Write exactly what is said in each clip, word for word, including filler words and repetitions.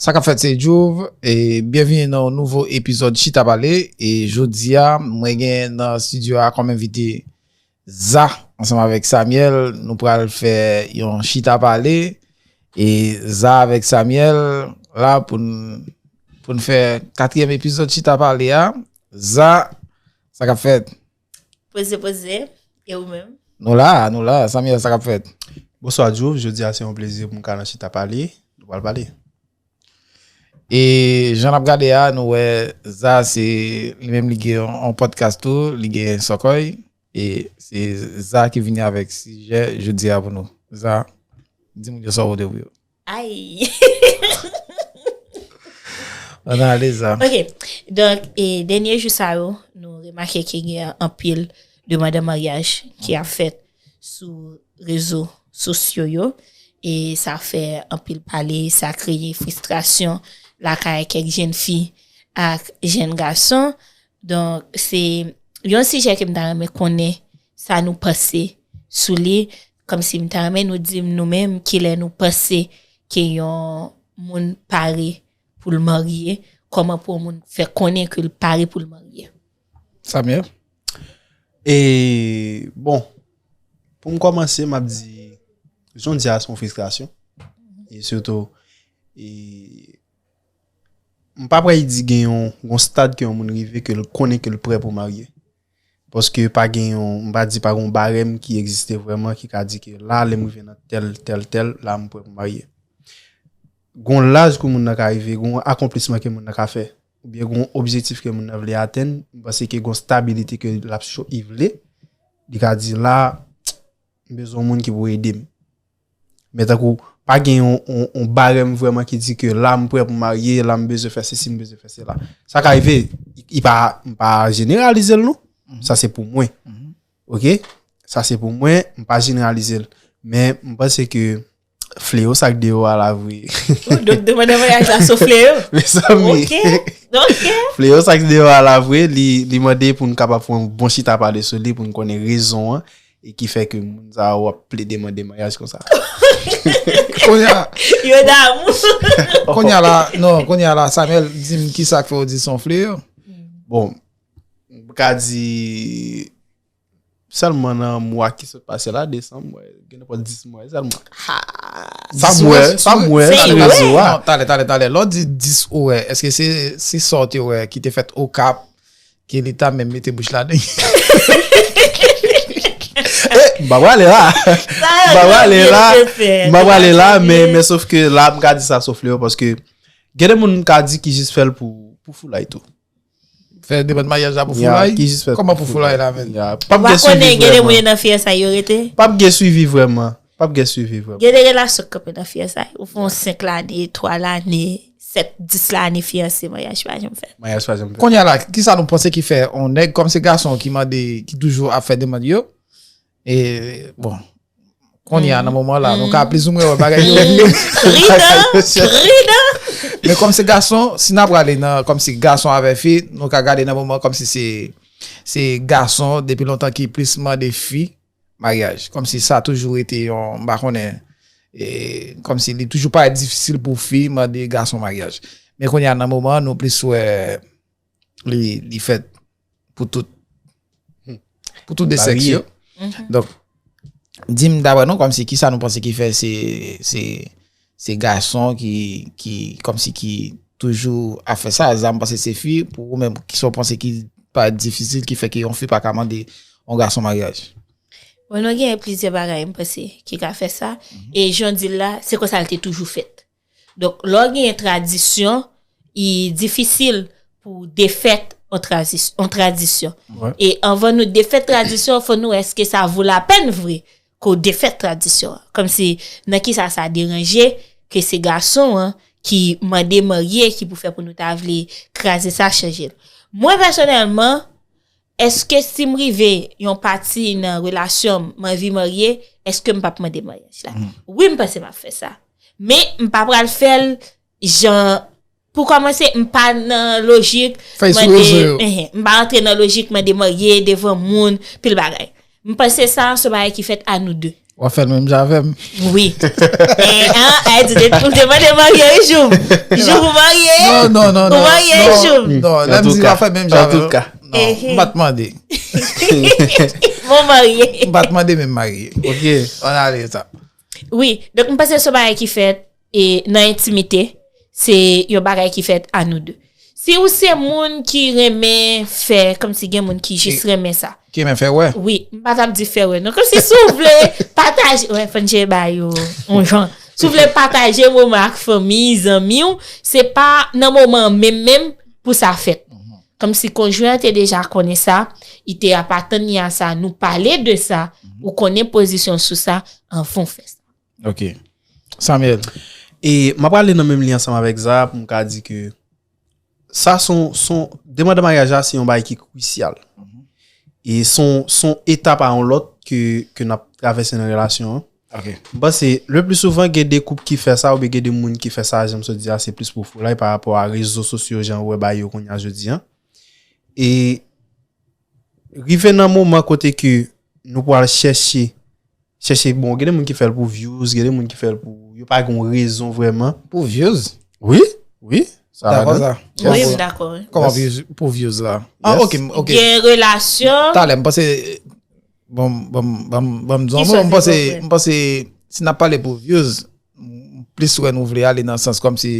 Sa k ap fèt se Djouv, e byenvini nan yon nouvo epizòd Chita Pale. E jodi a, mwen gen nan estidyo a kòm envite Za, ansanm avèk Samuel, nou pral fè yon chita pale. E Za avèk Samuel la pou n, pou n fè katriyèm epizòd Chita Pale a. Za, sa k ap fèt? Poze, poze. E ou menm? Nou la, nou la. Samuel, sa k ap fèt? Bonswa, Djouv. Jodi a, se yon plezi pou m ka nan Chita Pale. Nou pral pale. E jan n ap gade a, nou wè Za se li menm li gen yon, yon podcast tou, li gen Sòkòy. E se Za ki vini avèk sijè jodi a pou nou. Za, di moun yo sa w pote pou yo. Ay! Ann ale, Za. Ok. Donk, e, dènye jou sa yo, nou remake ke gen anpil demann an maryaj ki ap fèt sou rezo sosyo yo. E sa fè anpil pale, sa kreye fristrasyon lakay kèk jèn fi ak jèn gason. Donk, se yon sijè ke m ta renmen konnen sa nou panse sou li, kòmsi m ta renmen nou di m nou menm kilè nou panse ke yon moun pare pou l marye, kòman pou yon moun fè konnen ke l pare pou l marye. Samuel? E, bon, pou m kòmanse, m ap di, jan w di a, se yon fristrasyon. E sitou, e, m pa prè di gen yon, yon stad ke yon moun rive, ke l konnen ke l prè pou marye. Paske pa gen yon, m pa di pa gen yon barèm ki egziste vrèman, ki ka di ke la, lè m rive nan tèl, tèl, tèl, la, m prè pou marye. Gon laj ke moun nan ka rive, gon akonplisman ke moun nan ka fè, oubyen gon objektif ke moun nan vle atenn, m panse ke gon stabilite ke l ap cho-, li vle, li ka di la, m bezwen yon moun ki pou ede m. Men tankou, pa gen yon, yon, yon barèm vrèman ki di ke la m prè pou marye, la m bezwen fè sesi, m bezwen fè sela. Sa ka rive, i, i pa, m pa jeneralize l non. Sa se pou mwen. Ok? Sa se pou mwen, m pa jeneralize l. Men m panse ke fleyo sa k deyò a la vre. Ou, donk, demann an maryaj la se yon fleyo? Mezanmi. Ok, ok. Fleyo sa k deyò a la vre, li, li mande pou n kapab fè yon bon chita pale sou li, pou n konnen rezon an, e ki fè ke moun sa yo ap plede mande maryaj konsa. Kounye a, yo damou. Kounye a la, non, kounye a la, Samuel, di m ki sa k fè w di se yon fleyo? Bon, m ka di, sèlman nan mwa ki sot pase la, desanm, mwen gen nenpòt dis mwa sèlman. Sa m wè, sa m wè sou rezo a. Non, talè, talè, talè. Lè w di dis ou wè, èske se, se sa w te wè ki te fèt Okap, ke li ta menm mete bouch ladan? Eh, m pa prale la. M pa prale la. M pa prale la, men, men sof ke la, m ka di sa se yon fleyo, paske gen de moun m ka di ki jis fè l pou, pou foulay tou. Fè demann maryaj la pou foulay? Ki jis fè. Kòman pou foulay la, menm? Ou pa konnen gen de moun nan fiyansay yo rete? P ap gen swivi vrèman. P ap gen swivi vrèman. Gen de relasyon k kanpe nan fiyansay. Ou fè yon senk lane, twa lane, sèt, dis lane fiyanse, maryaj pa janm fèt. Maryaj pa janm fèt. Kounye a la, kisa nou panse ki fè yon nèg kòm se gason ki mande, ki toujou ap fè demann yo? E, bon, kounye a, nan moman la, nou ka plizoumwen wè bagay yo. Pridan, pridan. Men kòm se gason, si n ap prale nan, kòm se gason avè fi, nou ka gade nan moman kòm si se, se gason depi lontan ki plis mande fi maryaj. Kòm si sa toujou rete yon, m pa konnen, e, kòm si li toujou parèt difisil pou fi mande gason maryaj. Men kounye a, nan moman, nou plis wè li, li fèt pou tout, pou tout de sèks yo. Donk, di m daprè nou, kòm si kisa nou panse ki fè se, se, se gason ki, ki, kòm si ki toujou ap fè sa, Za, m panse se fi, pou ou menm, kisa w panse ki pa difisil, ki fè ke yon fi pa ka mande yon gason maryaj? Bon, nou gen plizyè bagay, m panse, ki ka fè sa. E jan w di l la, se konsa l te toujou fèt. Donk, lè w gen tradisyon, li difisil pou w defèt yon trazis-, yon tradisyon. E anvan nou defèt tradisyon, fò nou wè èske sa vo lapèn vre ke w defèt tradisyon an. Kòmsi, nan kisa sa deranje ke se gason an ki mande marye ki pou fè pou nou ta vle kraze sa, chanje l? Mwen, pèsonèlman, èske si m rive yon pati nan relasyon m, m anvi marye, èske m p ap mande maryaj la? Wi, m panse m ap fè sa. Men, m pa pral fè l jan, pou kòmanse, m pa nan lojik mande, enhen, m pa rantre nan lojik mande marye devan moun, pil bagay. M panse sa, se yon bagay ki fèt a nou de. W ap fè l menm jan avè m? Wi. Eh, an, ay, di te, ou te mande marye wi, Joub. Joub ou marye? Non, non, non, non. Ou marye, Joub? Non, lè m di w ap fè menm jan avè m. Non, m pa t mande. Bon marye. M pa t mande menm marye. Ok. Ann ale sa. Wi, donk m panse se yon bagay ki fèt e nan entimite, se yon bagay ki fèt a nou de. Si ou se moun ki renmen fè, kòmsi gen moun ki jis renmen sa. Ki renmen fè wè. Wi, m pa t ap di fè wè. Non, kòmsi si w vle pataje, wè, fò n jere bagay yo yon jan. Si w vle pataje moman ak fanmi, zanmi w, se pa nan moman an menm menm pou sa fèt. Kòmsi konjwen an te deja konnen sa, li te ap atann li a sa, nou pale de sa, ou konnen pozisyon sou sa, anvan w fè sa. Ok. Samuel. E m ap prale nan menm lyen ansanm avèk Za pou m ka di ke sa son son demann maryaj la se yon bagay ki krisyal. E son son etap a yon lòt ke ke n ap travèse nan relasyon an. Ok. M panse le pli souvan gen de koup ki fè sa oubyen gen de moun ki fè sa, jan m sot di a, se plis pou foulay pa rapò a rezo sosyo jan ou wè bagay yo kounye a jodi an. E rive nan moman kote ke nou pral chèche chèche bon, gen de moun ki fè l pou views, gen de moun ki fè l pou yo pa gen yon rezon vrèman. Pou views. Wi, wi. Sa Dakò ladan. Sa. Wi, m dakò. Wi. Kòman Yes. views pou views la? Ah, Yes. Ok, ok. Gen relasyon. Talè m panse bon bon bon bon m di Ki yon mo, m panse sòti pou m panse si n ap pale pou views, m plis wè nou vle ale nan sans kòmsi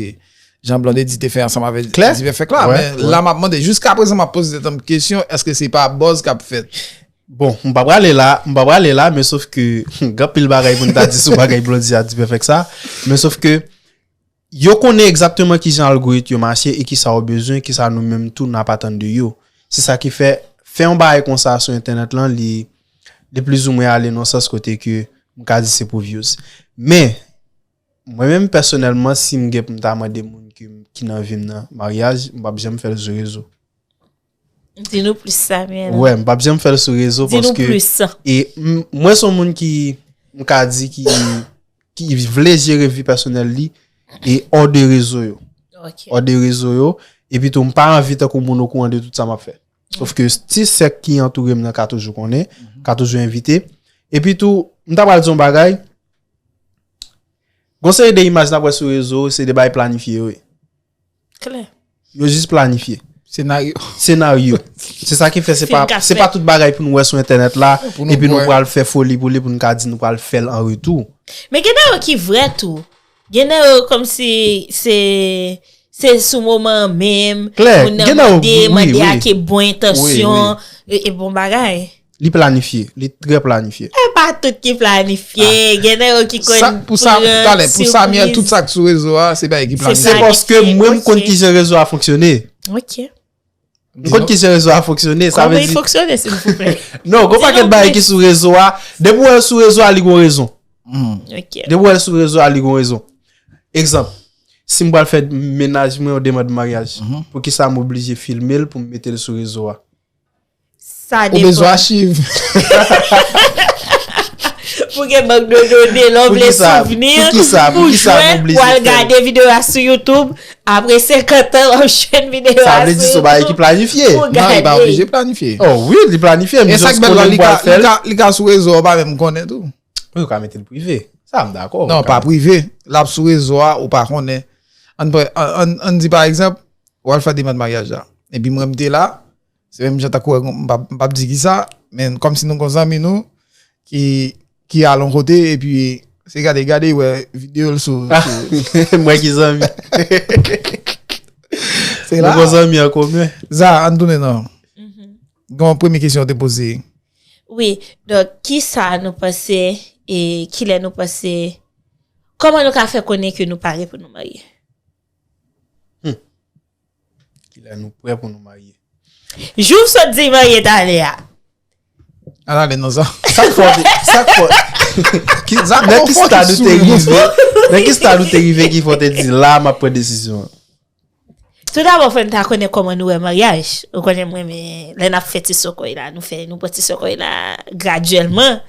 Jan Blondedy te fè ansanm avèk Klè? Divèfèk la. Wè, Men wè. la m ap mande, jiskaprezan m ap poze tèt m kesyon, èske se pa buzz k ap fèt? Bon, m pa prale la, m pa prale la, men sof ke gen anpil bagay pou n ta di sou bagay Blondedy a Divèfèk sa, men sof ke yo konnen egzakteman kijan algorit yo mache e kisa yo bezwen, kisa nou menm tou n ap atann de yo. Se sa ki fè, fè yon bagay konsa sou entènèt lan, li, li plizoumwen ale nan sans kote ke m ka di se pou views. Men, mwen menm pèsonèlman, si m gen pou m ta mande moun ke m- ki nan vi m nan maryaj, m p ap janm fè l sou rezo. Di nou plis, Samuel. Wè, m p ap janm fè l sou rezo Di nou paske plis. E m- mwen se yon moun ki, m ka di ki, ki vle jere vi pèsonèl li e hors de rezo yo. Ok. Hors de rezo yo. Epi tou, m pa anvi tankou moun okouran de tout sa m ap fè. Sof ke ti sèk ki antoure m nan ka toujou konnen, ka toujou envite. Epi tou, m ta pral di yon bagay. Gon seri de imaj n ap wè sou rezo, se de bagay planifye yo ye. Klè. Yo jis planifye. Senaryo. Senaryo. Se sa ki fè se pa, Film k ap se fèt. pa tout bagay pou nou wè sou entènèt la, Pou nou epi nou wè. Pral fè foli pou li, pou nou ka di nou pral fè l an retou. Men gen nan yo ki vrè tou. Gen nan yo kòmsi se se sou moman an menm. Klè, Moun nan gen nan yo, mande, wi, mande wi. Ak e bon entansyon. Wi, E, e bon bagay. Li planifye, li trè planifye. E pa tout ki planifye. Gen nan yo ki konn Sa, pou sa, pran talè, pou Samuel, sipriz. Tout sa k sou rezo a, se bagay ki Se planifye. Se paske mwen m konn ok. Kijan rezo a fonksyone. Ok. M konn kijan rezo a fonksyone. Sa Kòman vle li di, fonksyone, silvouplè? non, gon pakèt bagay ki sou rezo a. Depi w wè l sou rezo a, li gon rezon. Ok. Depi w wè l sou rezo a, li gon rezon. Egzanp, si m pral fè mennaj mwen yon demann maryaj, poukisa m oblije filme l pou m mete l sou rezo a? Sa Ou bezwen depann. Achiv. Pou gen bank de done, lè w vle Poukisa- souvni, poukisa- pou poukisa m jwenn, oblije w al fè l? Gade videyo a sou YouTube. Apre senkant an, w ap jwenn videyo a Sa vle di sou se yon bagay ki YouTube. Planifye. Pou Non, li pa gade. Oblije planifye. Oh wi, li planifye. M E sa just k bèl la, konnen li m pral ka, fè li l. ka, li ka sou rezo a, ou pa menm konnen tou. Wi, ou ka mete l prive. Sa, m dakò. Non, pa prive. L ap sou rezo a, ou pa konnen. Ann, pre- ann, ann, ann di, pa egzanp, w al fè demann maryaj la. Epi mwen, m te la, se menm jan tankou, m p ap m p ap di ki sa, men kòmsi nou gon zanmi nou ki, ki al yon kote, epi se gade, gade, wè videyo l sou, sou Mwen ki zanmi. se Nou la. Gon zanmi an komen. Za, ann tounen nan. Gon premye kesyon w te poze. Wi, donk, ki sa nou panse e kilè nou panse, kòman nou ka fè konnen ke nou pare pou nou marye? Kilè nou prè pou nou marye? Jou w sot di marye talè a. Ann ale nan sa. Sa k fè w te, sa k fè w, Ki, Za, nan gon ki fò stad ki ou sou te rezo. Rive? Nan ki stad ou te rive ki fè w te di la, m ap pran desizyon an? Tou dabò, fò n ta konnen kòman nou wè maryaj. Ou konnen mwen, men lè n ap fè ti sokoy la, nou fè, nou pran ti sokoy la gradyèlman.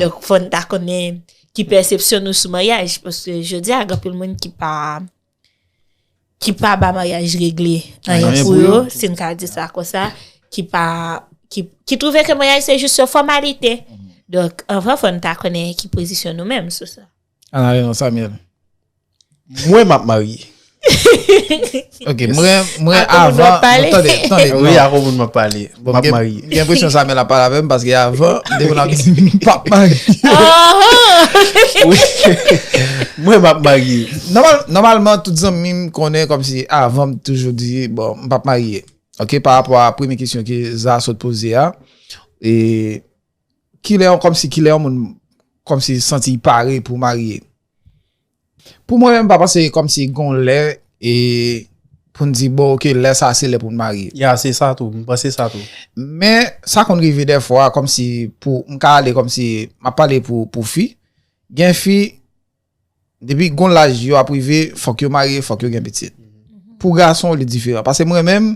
Donk, fò n ta konnen ki pèsepsyon nou sou maryaj. Paske jodi a, gen anpil moun ki pa, ki pa ba maryaj regle anyen pou yo, si n ka di sa konsa, ki pa, ki, ki twouve ke maryaj se jis yon fòmalite. Donk, anvan, fò n ta konnen ki pozisyon nou menm sou sa. Ann ale non, Samuel. Mwen, m ap marye. Ok, mwen, mwen avan. Tande, tande. Wi, avan moun m ap pale. M ap marye. Gen enpresyon Samuel ap pale avè m paske avan, m te konn ap di m p ap marye. Mwen, m ap marye. Nòmalman, tout zanmi m konnen kòmsi avan m toujou di, bon, m p ap marye. Ok, pa rapò a premye kesyon ke Za sot poze a. E kilè yon kòmsi kilè yon moun kòmsi santi l pare pou marye. Pou mwen menm, m pa panse kòmsi gon lè e pou n di bon, ok, lè sa se lè pou n marye. Ya, se sa tou, m panse sa tou. Men sa konn rive dèfwa kòmsi pou m ka ale kòmsi m ap pale pou pou fi. Gen fi depi gon laj yo ap rive, fòk yo marye, fòk yo gen pitit. Pou gason, li diferan. Paske mwen menm,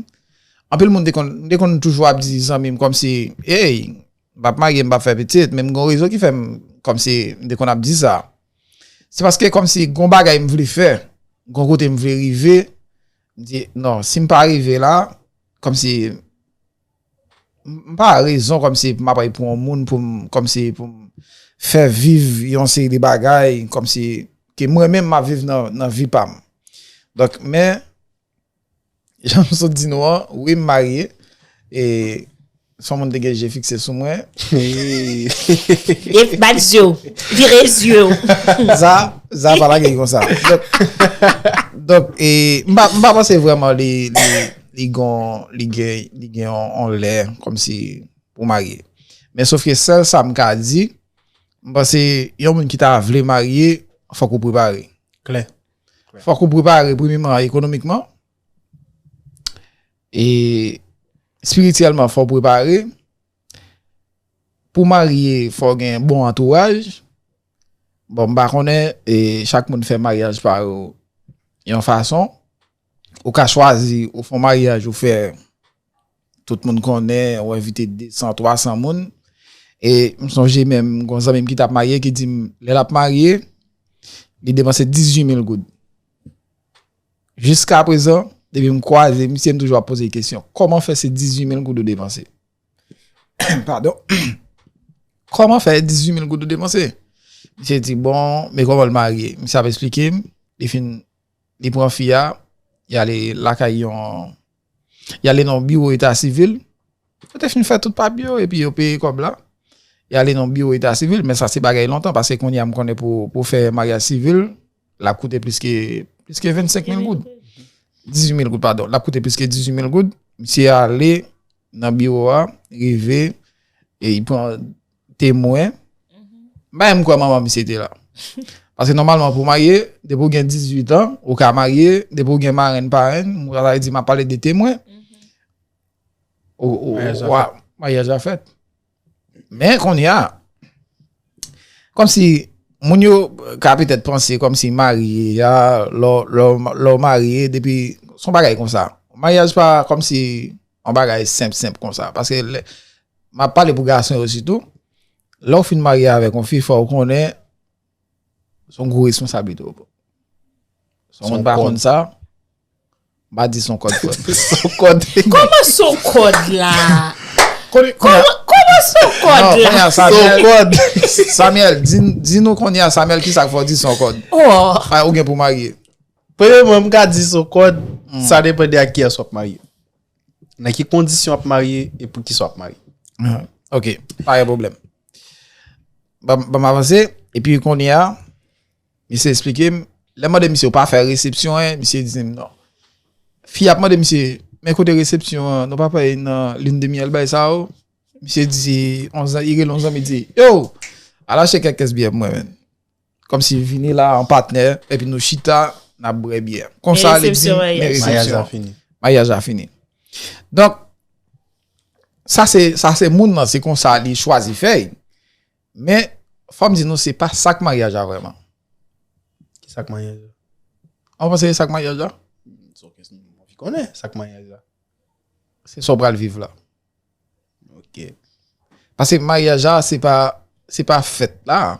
anpil moun te konn, m te konn toujou ap di zanmi m kòmsi, ey, m p ap marye, m p ap fè pitit, men m gon rezon ki fè m kòmsi m te konn ap di sa. Se paske kòmsi gon bagay m vle fè, gon kote m vle rive, m di, non, si m pa rive la, kòmsi m pa rezon kòmsi m ap pran yon moun pou m kòmsi pou m fè viv yon seri de bagay kòmsi ke mwen menm m ap viv nan nan vi pa m. Donk men jan m sot di nou an, wi m marye e se yon moun te gen je fikse sou mwen. Bat zye w, vire zye w. Za, Za pa lage l konsa. Donk, donk e, m pa m pa panse vrèman li li li gon li gen li gen yon, yon lè kòmsi pou marye. Men sof ke sèl sa m ka di, m panse yon moun ki ta vle marye, fòk ou prepare. Klè. Fòk ou prepare premyeman ekonomikman. E espirityèlman fòk ou prepare. Pou marye fòk gen bon antouraj. Bon, m pa konnen e chak moun fè maryaj pa yo yon fason. Ou ka chwazi ou fè yon maryaj ou fè tout moun konnen, ou envite de san, twa san moun. E m sonje menm gon zanmi m ki t ap marye ki di m lè l ap marye, li depanse dizuit mil goud. Jiska prezan, depi m kwaze misye, m toujou ap poze l kesyon. Kòman fè se dizuit mil goud ou depanse? Padon. Kòman fè dizuit mil goud ou depanse? Misye di, bon, men kòman l marye? Misye ap esplike m. Li fin, li pran fi a, y ale lakay yon, y ale nan biwo eta sivil. Yo te fin fè tout papye yo, epi yo peye kòb la. Y ale nan biwo eta sivil, men sa se bagay lontan, paske kounye a m konnen pou, pou fè maryaj sivil, l ap koute plis ke, plis ke vennsenk mil goud. Dizuit mil goud, padon. L ap koute plis ke dizuit mil goud. Misye ale nan biwo a, rive, e li pran temwen. M pa menm kwè manman misye te la. Paske nòmalman pou marye, depi w gen dizuit an, ou ka marye, depi w gen marenn parenn, mwen ta di m ap pale de temwen. Ou, ou, maryaj la fèt. Men kounye a, kòmsi moun yo ka petèt panse kòmsi marye a, lè w, lè w, lè w marye, depi se yon bagay konsa. Maryaj pa kòmsi yon bagay senp, senp konsa. Paske lè, m ap pale pou gason yo sitou, lè w fin marye avèk yon fi, fò w konnen se yon gwo responsablite w pran. Si yon moun pa konn sa, m pa di se yon kòd, frè m. Se yon kòd. Kòman se yon kòd la? Kòman, kòman se yon kòd la? Non, kounye a, Samuel, Samuel, di, di nou kounye a, Samuel, kisa k fè w di se yon kòd? Oh. Ou gen pou w marye. Premyèman, m ka di se yon kòd, sa depann de ak kiyès w ap marye. Nan ki kondisyon w ap marye e pou kisa w ap marye. Ah, ok, pa gen pwoblèm. Ban m, ban m avanse, epi kounye a, misye esplike m, lè m mande misye, ou pa fè resepsyon, en? Misye di m non. Fi a ap mande misye, men kote resepsyon an, nou pa pale nan lune de miel, bagay sa yo? Misye di, on zan, li rele on zanmi, di, yo, al achte kèk kès byè pou mwen, menn. Kòmsi vini la an patnè, epi nou chita, n ap bwè byè. Konsa, li di, men resepsyon an. Maryaj la fini. Maryaj la fini. Donk, sa se, sa se moun nan, se konsa li chwazi fè l. Men, fò m di nou, se pa sa k maryaj la vrèman. Ki sa k maryaj la? Ou panse se sa k maryaj la? Se yon kesyon m anvi konnen, sa k maryaj la. Se sa w pral viv la. Ok. Paske maryaj la, se pa, se pa fèt la.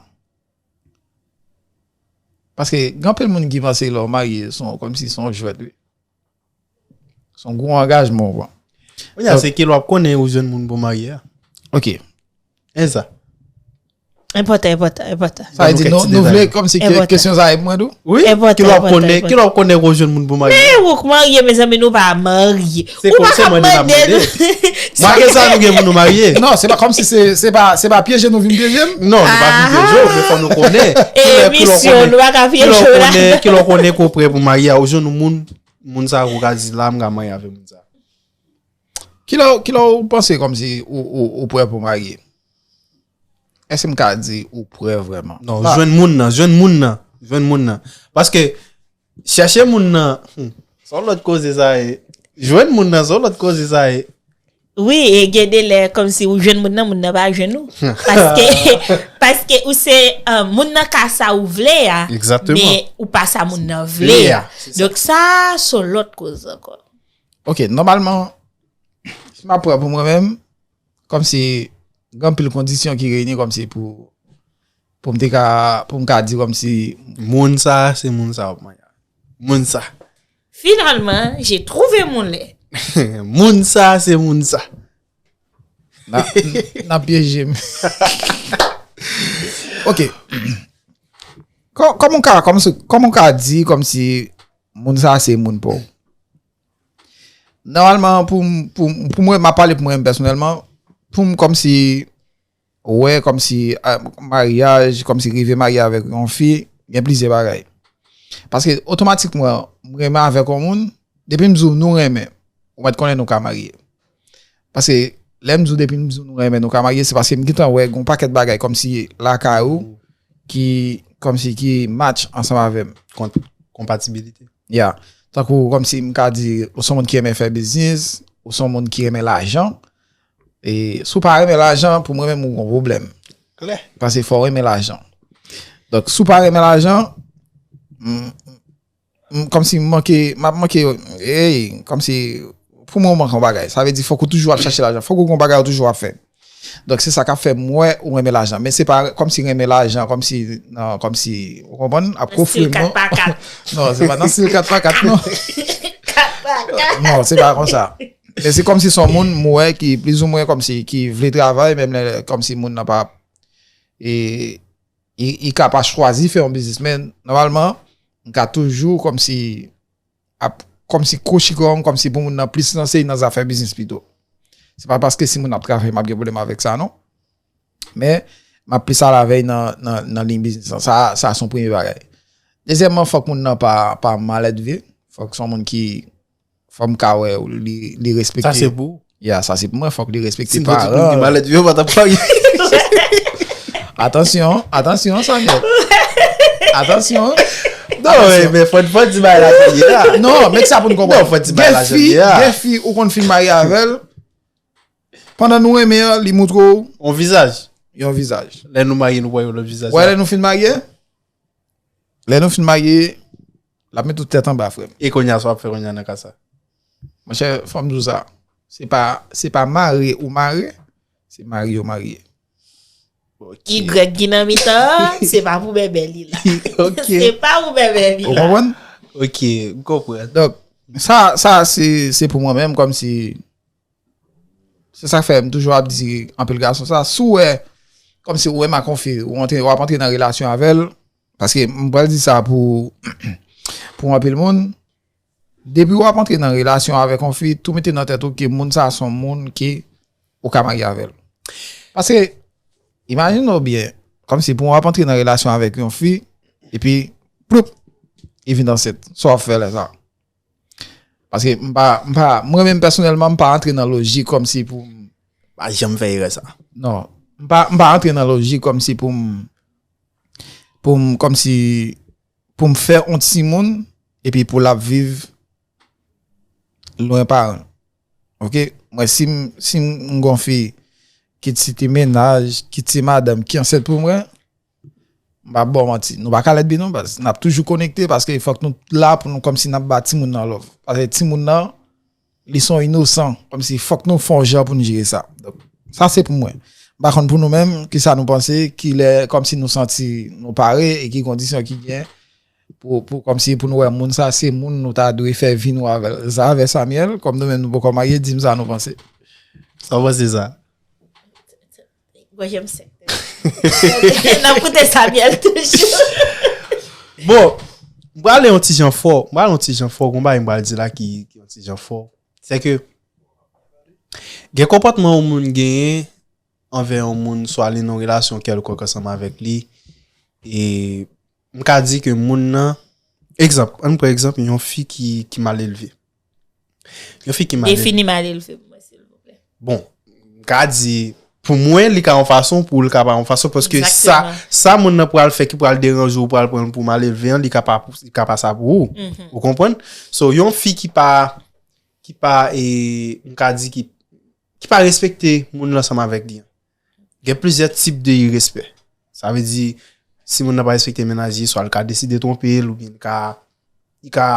Paske gen anpil moun ki panse lè w marye, se yon, kòmsi se yon jwèt, wi. Se yon gwo angajman w pran. Kounye a, se kilè w ap konnen ou jwenn moun pou w marye a. Ok. E sa? Enpòtan, enpòtan, enpòtan. Sa vle di nou, nou vle kòmsi kesyon sa e pou mwen tou? Wi. Kilè w ap konnen, kilè w ap konnen ke w jwenn moun pou marye? Men ou k marye, mezanmi, nou pa marye. Ou pa ka mande l. Marye sa nou gen pou nou marye. Non, se pa kòmsi se se pa se pa pyeje nou vin pyeje m. Non, nou pa vin pyeje w, men fò nou konnen. Emisyon, nou pa ka pyeje w la. Kilè w konnen ke w prè pou marye a, ou jwenn yon moun, moun sa ou ka di la m ka marye avèk moun sa. Kilè kilè w panse kòmsi ou ou ou prè pou marye? Èske m ka di ou prè vrèman? Non, jwenn moun nan, jwenn moun nan, jwenn moun nan. Paske chèche moun nan, hmm, se yon lòt koze sa ye. Jwenn moun nan, se yon lòt koze sa ye. Wi, e gen de lè kòmsi ou jwenn moun nan, moun nan pa jwenn ou. Paske paske ou se uh, moun nan ka sa ou vle a. Egzakteman. Men ou pa sa moun nan vle a. Donk sa se yon lòt koze ankò. Ok, nòmalman, si m ap pran pou mwen menm, kòmsi gen anpil kondisyon ki reyini kòmsi pou pou m te ka pou m ka di kòmsi. Moun sa se moun sa w ap mande. Moun sa. Finalman, j'ai trouvé mon lè. Moun sa se moun sa. N ap pyeje m. Ok. Kòman w ka kòman w ka di kòmsi moun sa se moun pa w? Nòmalman pou m pou m pou mwen m ap pale pou mwen menm pèsonèlman, pou m kòmsi wè kòmsi maryaj kòmsi rive marye avèk yon fi, gen plizyè bagay. Paske otomatikman m renmen avèk yon moun, depi m di w nou renmen, ou mèt konnen nou ka marye. Paske lè m di w depi m di w nou renmen nou ka marye, se paske m gentan wè gen yon pakèt bagay kòmsi lakay ou ki kòmsi ki match ansanm avè m. Konpatibilite. Ya. Tankou kòmsi m ka di ou se yon moun ki renmen fè biznis, ou se yon moun ki renmen lajan. E si w pa renmen lajan, pou mwen menm ou gon pwoblèm. Klè. Paske fò w renmen lajan. Donk si w pa renmen lajan, m m kòmsi m manke, m ap manke, ey, kòmsi pou mwen ou manke yon bagay. Sa vle di fòk ou toujou ap chache lajan, fòk ou gon bagay ou toujou ap fè. Donk se sa k ap fè m wè ou renmen lajan. Men se pa kòmsi renmen lajan, kòmsi nan kòmsi ou konprann, ap kofre m non. Non, se pa nan stil kat pa kat non. Non, se pa konsa. Men se kòmsi se yon moun m wè ki plizoumwen kòmsi ki vle travay, menm lè kòmsi moun nan pa e, li, li ka pa chwazi fè yon biznis, men nòmalman, m ka toujou kòmsi ap kòmsi kwochi kò m kòmsi pou moun nan plis lanse nan zafè biznis pito. Se pa paske si moun ap travay m ap gen pwoblèm avèk sa non. Men m ap plis alavèy nan nan nan liy biznis lan. Sa sa se yon premye bagay. Dezyèmman, fòk moun nan pa pa malèdve. Fòk se yon moun ki fò m ka wè li li respekte. Sa se pou ou? Ya, sa se pou mwen, fòk li respekte paran. Si nou te pou gen malèdve, yo pa t ap marye. Atansyon, atansyon, Samuel. Atansyon. Non, men fò fò di bagay la jan l ye a. Non, men sa pou n konprann. Non, fò di bagay la jan l ye a. Gen fi ou konn fin marye avè l. Pandan nou renmen an, li moutre w yon vizaj. Yon vizaj. Lè nou marye, nou wè yon lòt vizaj. Wè lè nou fin marye? Lè nou fin marye, l ap met ou tèt anba, frè m. E kounye a, sa w ap fè kounye a nan ka sa? Monchè, fò m di w sa. Se pa, se pa mare ou mare, se marye ou marye. Y ki nan mitan an, se pa pou bèbè li la. Se pa pou bèbè li la. Ou konprann? Ok, m konprann. Donk, sa, sa se, se pou mwen menm, kòmsi Se sa k fè m toujou ap di anpil gason sa, si w wè kòmsi ou renmen ak yon fi, ou antre, w ap antre nan relasyon avè l, paske m pral di sa pou pou anpil moun, depi w ap antre nan relasyon avèk yon fi, tou mete nan tèt ou ke moun sa a se yon moun ke ou ka marye avè l. Paske, imajine w byen, kòmsi pou w ap antre nan relasyon avèk yon fi, epi, ploup, li vin ansent, sa w ap fè lè sa a? Paske m pa, m pa, mwen menm pèsonèlman, m pa antre nan lojik kòmsi pou m. Pa janm fè erè sa. Non. M pa, m pa antre nan lojik kòmsi pou m, pou m, kòmsi, pou m fè yon timoun, epi pou l ap viv lwen paran l. Oke? Mwen, si m, si m gon fi ki ti te mennaj, ki ti madanm, ki ansent pou mwen, M p ap ba w manti. Nou pa ka lètbi non, baz. N ap toujou konekte paske fòk nou la pou nou kòmsi n ap ba timoun nan love. Paske timoun nan, li se yon inosan. Kòmsi fòk nou fè yon jan pou nou jere sa. Donk, sa se pou mwen. M pa konn pou nou menm, kisa nou panse, kilè kòmsi nou santi nou pare e ki kondisyon ki gen pou, pou kòmsi pou nou wè moun sa se moun nou ta dwe fè vi nou avè l. Sa avè Samuel, kòm nou menm nou poko marye, di m sa nou panse. Sa w panse sa? Gwòj m sèk. N ap koute Samuel toujou. Bon, m prale yon ti jan fò. M prale yon ti jan fò. Gon bagay m pral di la ki, ki yon ti jan fò. Se ke gen konpòtman yon moun genyen anvè yon moun, swa li nan yon relasyon kèlkonk ansanm avèk li. E m ka di ke moun nan, egzanp, ann pran egzanp yon fi ki, ki mal elve. Yon fi ki mal elve. Defini mal elve pou mwen, silvouplè. Bon, m ka di, pou mwen, li ka yon fason, pou li ka pa yon fason, paske sa, Exactement. Sa moun nan pral fè ki pral deranje w, pral pran l pou mal elve an, li ka pa, li ka pa sa pou ou. Ou konprann? So, yon fi ki pa, ki pa, e, m ka di ki, ki pa respekte moun lan ansanm avèk li an. Gen plizyè tip de irespè. Sa vle di, si moun nan pa respekte mennaj li, swa l ka deside twonpe l, oubyen li ka, li ka,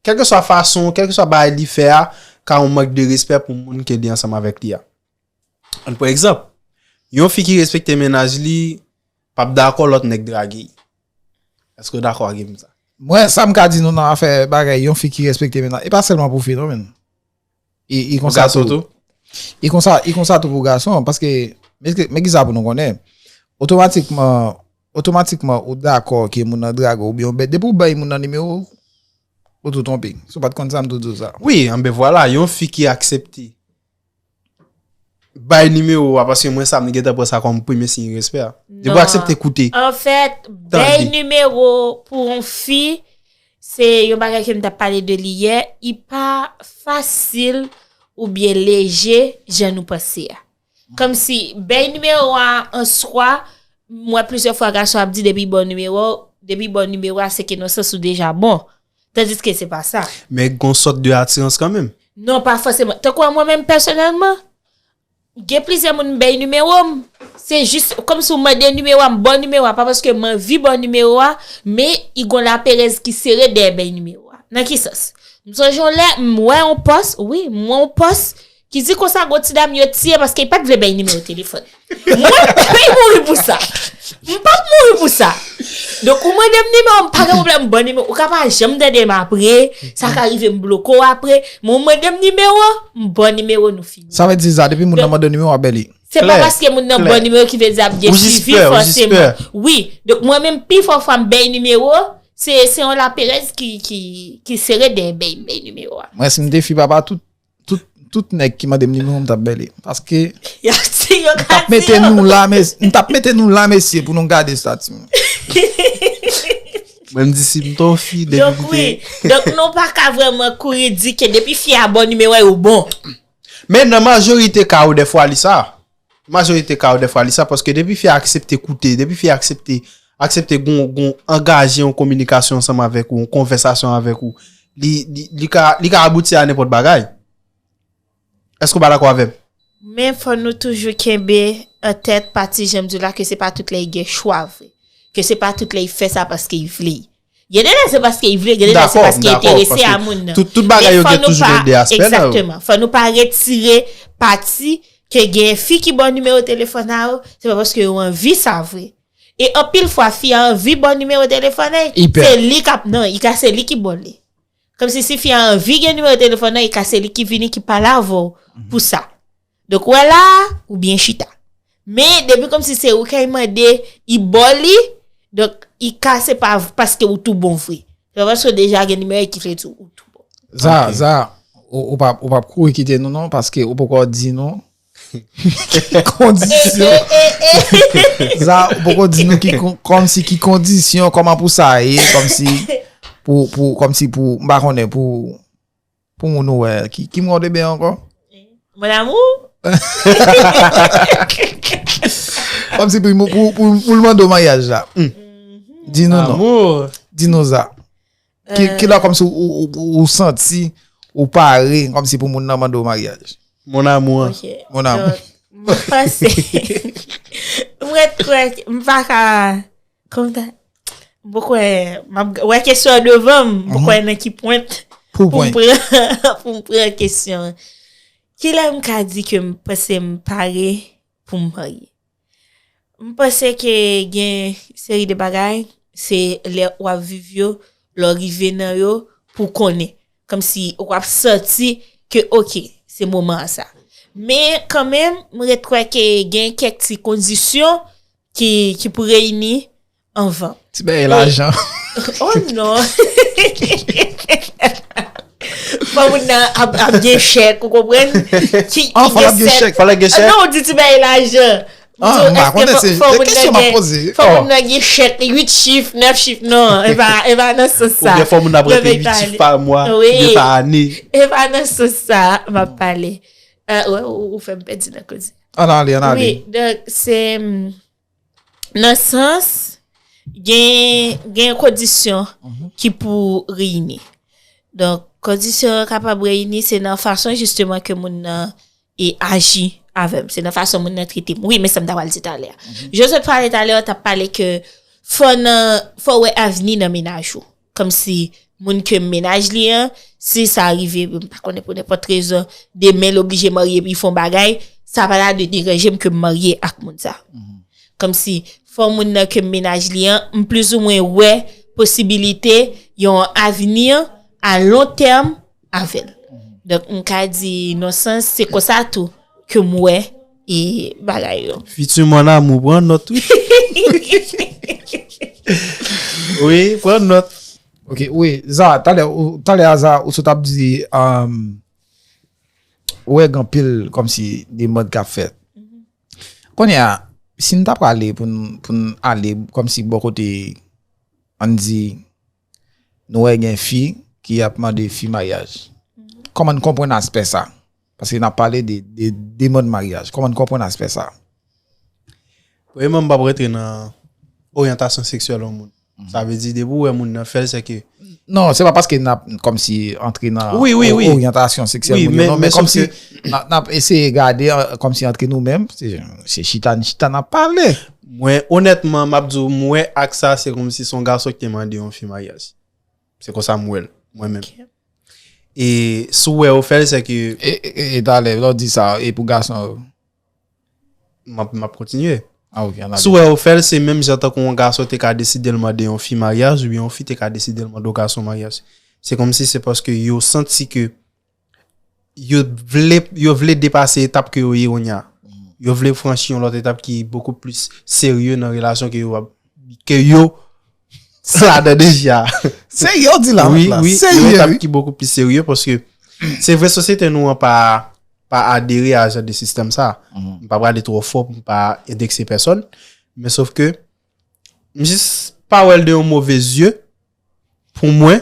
kèlkeswa fason, kèlkeswa bagay li fè a, ka yon mank de respè pou moun ke li ansanm avèk li a. Ann pran egzanp, yon fi ki respekte mennaj li, p ap dakò lòt nèg drage l. Èske w dakò ak m sa? Mwen, sa m ka di nou nan afè bagay yon fi ki respekte mennaj, e pa sèlman pou fi non, men. E, e konsa Gason tou. Tou? E konsa, e konsa tou pou gason, paske, men, men ki sa pou nou konnen, otomatikman, otomatikman, ou dakò ke moun nan drage w, oubyen ou bay, depi ou bay moun nan nimewo, ou tou twonpe. Si w pa t konn sa, m tou di w sa. Wi, anben vwala, yon fi ki aksepte bay nimewo a, paske mwen sa, m gentan pran sa kòm premye siy respè a. Depi w aksepte koute. Anfèt, bay nimewo pou yon fi, se yon bagay ke m t ap pale de li yè, li pa fasil oubyen leje jan nou panse a. Kòmsi, bay nimewo a an swa, m wè plizyè fwa gason ap di depi bon nimewo, depi bon nimewo a, se ke nan sans ou deja bon. Tandiske se pa sa. Men gon sòt de atirans kanmenm. Non, pa fòseman. Tankou mwen menm pèsonèlman, gen plizyè moun m bay nimewo m. Se jis kòmsi w mande nimewo a, m ba w nimewo a, pa paske m anvi ba w nimewo a, men i gon laperèz ki sere dèyè bay nimewo a. Nan ki sans? M sonje yon lè, m wè yon pòs, wi, m wè yon pòs ki di konsa gon ti dam yo tiye paske li pa t vle bay nimewo telefòn. Mwen, m p ap mouri pou sa. M p ap mouri pou sa. Donk, ou mande m nimewo, m pa gen pwoblèm, m ban nimewo. Ou ka pa janm tande m apre, sa ka rive m bloke w apre, men ou mande m nimewo, m ban nimewo nou fini. Sa vle di sa, depi moun nan mande nimewo, w ap bay li. Se pa paske moun nan ban nimewo ki vle di ap gen swivi fòseman. Wi, donk mwen menm pi fò fwa m bay nimewo, se se yon laperèz ki ki ki sere dèyè bay bay nimewo a. Mwen si m te fi papa tout tout tout nèg ki mande m nimewo m t ap bay li. Paske m t ap mete nou la mes m t ap mete nou la mesye pou nou gade stati m. Mwen m di si m t on fi depi. Donk wi, donk nou pa ka vrèman kouri di ke depi fi a ba w nimewo a ou bon. Men nan majorite ka yo dèfwa li sa. Majorite ka yo dèfwa li sa paske depi fi a aksepte koute, depi fi a aksepte aksepte gon gon angaje yon kominikasyon ansanm avèk ou, yon konvèsasyon avèk ou, li li li ka li ka abouti a nenpòt bagay. Èske w pa dakò avè m? Men fò nou toujou kenbe an tèt pati jan m di w la ke se pa tout lè y gen chwa vre. Ke se pa tout lè y fè sa paske y vle. Gen de lè se paske y vle, gen de lè se paske y enterese a moun nan. Tout tout bagay yo gen toujou gen de aspè nan yo. Egzakteman. Fò nou pa retire pati ke gen fi ki ba w nimewo telefòn a yo, se pa paske yo anvi sa vre. E anpil fwa fi a anvi ba w nimewo telefòn an, se li k ap non, i ka se li ki ba w li. Kòmsi si fi a anvi gen nimewo telefòn nan, e ka se li ki vini ki pale avè w pou sa. Donk, ou wè la a, ou byen chita. Men, depi kòmsi se ou k al mande, i ba w li, donk, i ka se pa paske ou tou bon vre. Se pa paske w deja gen nimewo ki vle di ou tou bon. Za, Za, ou, ou p ap, ou p ap kouri kite nou non, paske ou poko di nou ki kondisyon. Za, ou poko di nou ki kon- kòmsi ki kondisyon, kòman pou sa ye, kòmsi pou, pou, kòmsi pou, m pa konnen, pou, pou moun ou wè, ki, ki mwen w te benyen ankò? Mon amour. Kòmsi pou, pou, pou, pou l mande w maryaj la. Di nou non. Di nou Za. Ki, ki lè kòmsi ou, ou, ou, ou santi ou pare kòmsi pou moun nan mande w maryaj? Mon amour. Ok. Mon amour. Donk, m panse. M ret kwè, m pa ka. Kòm ta. M poko wè, m ap wè kesyon an devan m, m poko wè nan ki pwent pou m pran, pou m pran kesyon an. Ki lè m ka di ke m panse m pare pou m marye? M panse ke gen seri de bagay, se lè w ap viv yo, lè w rive nan yo, pou w konnen. Kòmsi w ap santi ke, oke, se moman an sa. Men kanmenm, m ret kwè ke gen kèk ti kondisyon ki, ki pou reyini anvan. Ti bagay lajan. Oh non! Fò moun nan ap, ap gen chèk, ou konprann? Ki, Ah, fò l ap gen chèk. Fò l ap gen chèk. Non, ou di ti bagay lajan. Ah, m pa konnen, se kesyon m ap poze. Fò moun nan gen chèk, uit chif, nèf chif. Non, e pa, e pa nan sans sa. Oubyen fò moun nan ap rete uit chif pa mwa, oubyen pa ane. E pa nan sans sa m ap pale. Ou fè m pèdi nan koze. Ann ale, ann ale. Wi, donk, se nan sans gen, gen kondisyon ki pou reyini. Donk, kondisyon kapab reyini, se nan fason jisteman ke moun nan e aji avè m. Se nan fason moun nan trete m. Wi, men sa m ta pral di talè a. Joseph pale talè a, t ap pale ke fò nan, fò wè avni nan mennaj ou. Kòmsi moun ke m mennaj li an, si sa rive, m pa konnen pou nenpòt rezon, demen l oblije marye epi fè yon bagay, sa pa ta dwe deranje m ke m marye ak moun sa. Kòmsi fò moun nan ke m mennaj li an, m plizoumwen wè posibilite yon avni a lon tèm avè l. Donk, m ka di, nan sans, se konsa tou ke m wè e bagay yo. Futur mon amour, pran nòt, wi. Wi, pran nòt. Ok, wi, Za, talè, ou- talè a Za, ou sot ap di, um, ou wè gen anpil kòmsi demann k ap fèt. Kounye a, si n ta prale pou n, pou n ale kòmsi bò kote, ann di, nou wè gen fi ki ap mande fi maryaj. Kòman n konprann aspè sa? Paske n ap pale de, de demann maryaj. Kòman n konprann aspè sa? Premyèman, m p ap rantre nan oryantasyon seksyèl yon moun. Sa vle di, depi w wè moun nan fè l, se ke Non, se pa paske n ap kòmsi antre nan Wi, wi, wi. oryantasyon seksyèl Wi, moun men- yo, non, men men kòmsi sof n ap- n ap eseye gade an- kòmsi antre nou menm, se, se chita n chita n ap pale. Mwen, onètman, m ap di w, m wè ak sa, se kòmsi se yon gason ki te mande yon fi maryaj. Se konsa m wè l, mwen menm. E si w wè yo fè l, se ke E, e, e, e talè, lè w di sa, e pou gason yo? M ap, m ap kontinye. Ah, ok, ann ale. Si w wè yo fè l, se menm jan tankou yon gason te ka deside l mande yon fi maryaj, oubyen yon fi te ka deside l mande yon gason maryaj. Se kòmsi se paske yo santi ke yo vle, yo vle depase etap ke yo ye kounye a. Yo vle franchi yon lòt etap ki bokou plis serye nan relasyon ke yo ap, ke yo ladan deja. Serye, w di la, Wi, la. Wi, yon Serye, etap wi. Ki bokou plis serye paske se vre sosyete nou an pa, pa adere a jan de sistèm sa. M pa prale twò fò pou m pa endekse pèsòn. Men sof ke m jis pa wè l de yon move zye pou mwen.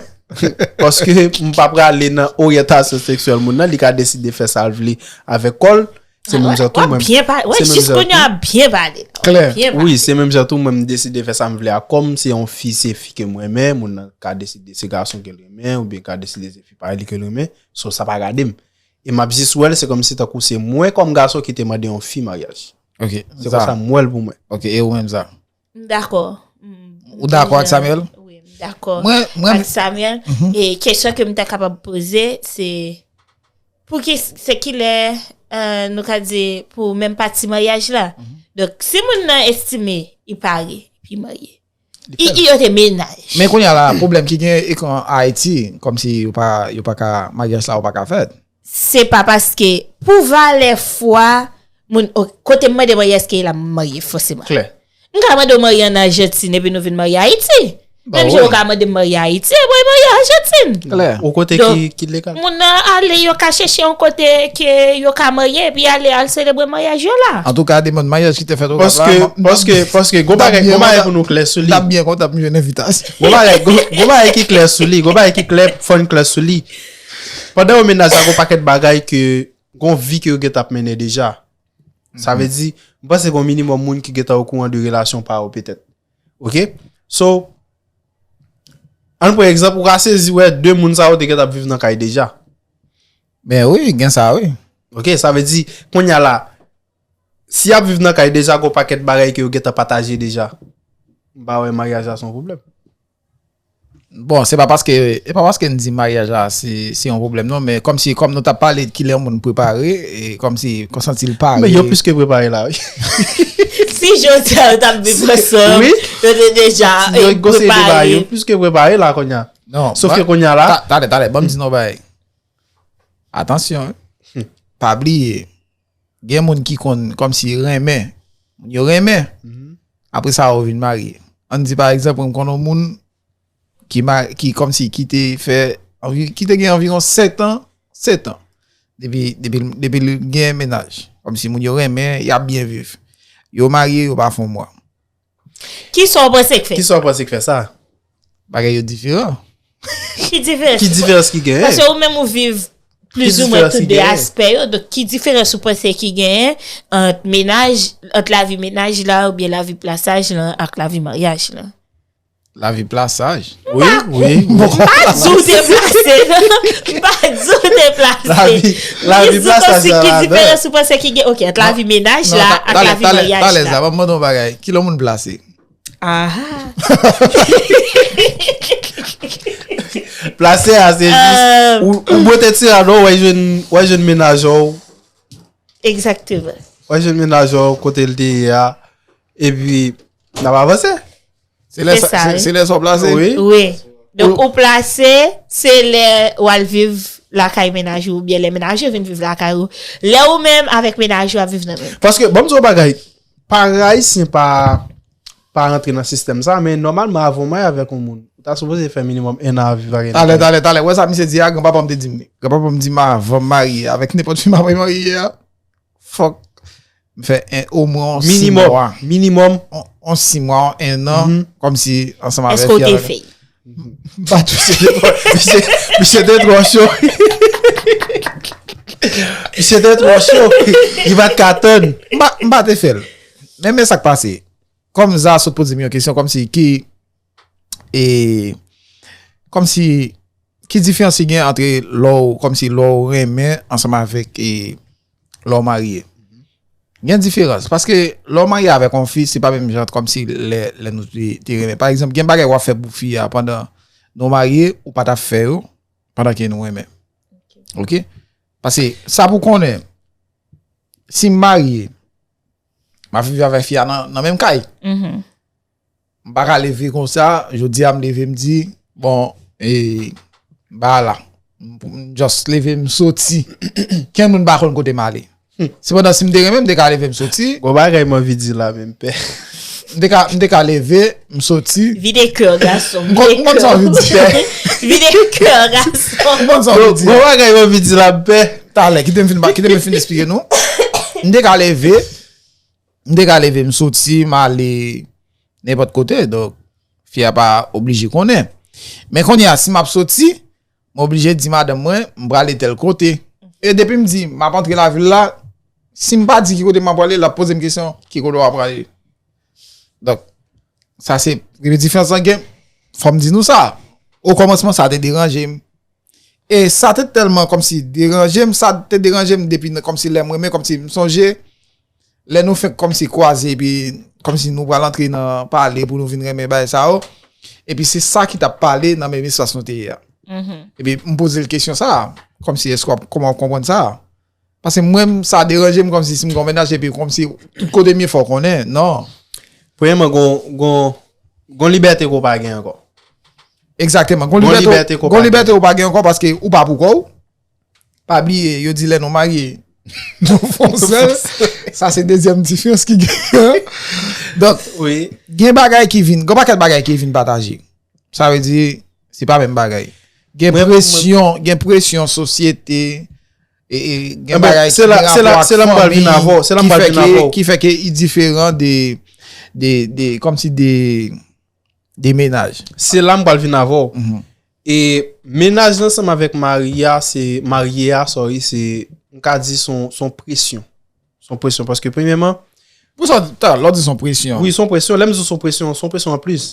Paske m pa prale nan oryantasyon seksyèl moun nan, li ka deside fè sa l vle avèk kò l. Se menm jan tou mwen. Byen pale. Wè, se menm jis jan kounye a byen pale. Klè. Byen pale. Wi, se menm jan tou mwen m deside fè sa m vle a. Kòm se yon fi, se fi ke m renmen, moun nan ka deside se gason ke l renmen, oubyen ka deside se fi pa li ke l renmen. So, sa pa gade m. E m ap jis wè l, se kòmsi tankou se mwen kòm gason ki te mande yon fi maryaj. Ok, Se konsa m wè l pou mwen. Ok, e ou menm Za? M dakò. Ou dakò ak Samuel? Wi, m dakò. Mwen, mwen, Ak Samuel, e kesyon ke m ta kapab poze, se pou ki, se kilè, euh, nou ka di, pou menm pati maryaj la. Donk, si moun nan estime li pare, epi marye. I, i yo te mennaj. Men kounye a la, pwoblèm ki gen e an Ayiti, kòmsi yo pa, yo pa ka, maryaj la yo pa ka fèt. Se pa paske pou valè fwa, moun, o, kote m mande marye, èske l ap marye fòseman? Klè. M ka mande w marye an Ajantin epi nou vin marye Ayiti. Menm jan ou ka mande m marye Ayiti, epi w marye Ajantin. Klè. Ou kote Donk, ki, ki legal. Moun nan ale, yo ka chèche yon kote ke yo ka marye, epi ale al selebre maryaj yo la. Antouka, demann maryaj ki te fèt o Paske, paske, paske, gon bagay, gon bagay pou nou klè sou li. M t ap byen kontan pou m jwenn envitasyon. Gon bagay, gon, gon bagay ki klè sou li, gon bagay ki klè, fò n klè sou li. Pandan yo mennaj la, gon pakèt bagay ke, gon vi ke yo gentan ap mennen deja. Sa vle di, m panse gon minimòm moun ki gentan okouran de relasyon pa yo petèt. Ok? So, ann pran egzanp, ou ka sezi wè de moun sa yo te gentan ap viv nan kay deja. Men wi, gen sa wi. Ok, sa vle di, kounye a la, si y ap viv nan kay deja, gon pakèt bagay ke yo gentan pataje deja. M pa wè maryaj la se yon pwoblèm. Bon, se pa paske, e pa paske n di maryaj la se, se yon pwoblèm non, men kòmsi, kòm nou t ap pale de kilè yon moun prepare, e kòmsi, konsanti l pare. Men yo plis ke prepare la, wi. Si jodi a yo t ap viv ansanm, Wi. yo te deja Yo eh, gon seri de bagay, yo prepare. Plis ke prepare la kounye a. Non, Sof ke kounye a la. Ta- Talè, talè, ban m di nou bagay. Atansyon, wi. Pa bliye, gen moun ki konn kòmsi renmen. Moun yo renmen. Apre sa, ou vin marye. Ann di, pa egzanp, mwen, m konn yon moun ki, ma- ki kòmsi ki te fè, anvi- ki te gen anviwon sèt an, sèt an. Depi, depi, depi l gen mennaj. Kòmsi moun yo renmen, y ap byen viv. Yo marye, yo pa fè yon mwa. Kisa w panse k fè? Kisa w panse k fè sa? Bagay yo diferan. Ki diferans? Ki diferans ki genyen? Paske ou menm ou viv plizoumwen diferans tou ki de genyen? Aspè yo. Donk, ki diferans ou panse ki genyen ant mennaj, ant lavi mennaj la oubyen lavi plasaj la ak lavi maryaj la? Lavi plasaj. Wi, wi. M pa di w deplase, non. M pa di w deplase. Lavi- lavi Li di plasaj konsi la ki ladan. Diferans ou panse ki gen? Ok, ant lavi mennaj la ak lavi maryaj la. Talè, talè, ban m mande yon bagay. Kilè moun plase? Aha. Plase a, se jis. Euh. Ou, ou bwote ti rad ou, w al jwenn, w al jwenn mennaj ou. Egzakteman. W al jwenn mennaj ou, kote l te ye a. Epi, n ap avanse. Se lè Se sa, sa, se- wi. Se lè sa w plase? Wi. Wi. Donk, ou plase, se lè w al viv lakay mennaj ou, oubyen lè mennaj ou vin viv lakay ou. Lè ou menm avèk mennaj ou ap viv nan menm. Paske, ban m di w yon bagay, paran ayisyen pa, pa rantre nan sistèm sa, men nòmalman, avan w marye avèk yon moun, ou ta sipoze fè minimòm en an ap viv avèk. Talè, talè, talè. Wè sa misye di a, granpapa m te di m li. Granpapa m di m avan m marye avèk nenpòt fi m ap marye a, fòk m fè en, omwen yon sis Minimòm. Mwa. Minimòm. On, on sis mwa, on en an, kòmsi ansanm avèk Èske w te avèk- fè? M pa touche. Misye, misye te twò cho. Misye te twò cho. Li pa t ka tann. M pa, m pa te fè l. Men, men sa k pase. Kòm Za sot poze m yon kesyon, kòmsi ki, e, kòmsi, ki diferans ki gen antre lè w, kòmsi lè w renmen ansanm avèk, e, lè w marye? Gen diferans. Paske lè w marye avèk yon fi, se pa menm jan kòmsi lè, lè nou te, te renmen. Pa egzanp, gen bagay w ap fè pou fi a pandan nou marye, ou pa t ap fè yo pandan ke nou renmen. Ok? Paske sa pou konnen, si m marye, m ap viv avèk fi a nan, nan menm kay. M pa ka leve konsa, jodi a m leve m di, bon, e, m pa la. M, m just leve m soti. Kenn moun pa konn kote m ale. Sepandan, si m te renmen, m te ka leve m soti. Gon bagay m anvi di la, men m pè. M te ka, m te ka leve, m soti. Vide kè, gason. M konn, m konn sa w vle di. Vide kè, gason. M konn sa w vle di. Gon bagay m anvi di la, m pè. Talè, kite m fin, kite m fin esplike nou. M te ka leve, m te ka leve, m soti, m ale nenpòt kote. Donk, fi a pa oblije konnen. Men kounye a, si m ap soti, m oblije di madanm mwen, m prale tèl kote. E depi m di, m ap antre lavil la, si m pa di ki kote m ap prale, l ap poze m kesyon, ki kote w ap prale? Donk, sa se premye diferans lan gen. Fò m di nou sa. Okòmansman, sa te deranje m. E sa te tèlman kòmsi deranje m, sa te deranje m depi nan- kòmsi lè m renmen, kòmsi m sonje, lè nou fenk kòmsi kwaze, epi kòmsi nou pral antre nan pale pou nou vin renmen bagay sa yo. Epi se sa ki t ap pale nan menm espas nou te ye a. Epi m poze l kesyon sa, kòmsi èske w ap, kòman w ap konprann sa? Paske mwen, sa deranje m kòmsi si m gen yon mennaj epi kòmsi tout kote m ye fò w konnen. Non. Premyèman, gon, gon, gon libète ke w pa gen ankò. Egzakteman. Gon Gon libète, libète ke w gon pa libète ou pa gen ankò paske ou pa pou kò w. Pa bliye, yo di lè nou marye, nou fon sèl. Sa se dezyèm diferans ki gen. Donk, Wi. Gen bagay ki vin, gen pakèt bagay ki vin pataje. Sa vle di, se pa menm bagay. Gen Mwen- presyon, gen presyon sosyete, e, e, gen Enben, bagay se la- gen se la- rapò ak se la m pral vin fanmi, avè w, se la m ki pral fè vin ke- avè w. Ki fè ke i diferan de, de, de, kòmsi de, de mennaj. Se la m pral vin avè w. Mhm. E mennaj ansanm avèk mari a, se, marye a, sorry, se, m ka di se yon, se yon presyon. Se yon presyon, paske premyèman, Pou sa, ta, lò di se yon presyon. Wi, se yon presyon. Lè m di se yon presyon, se yon presyon anplis.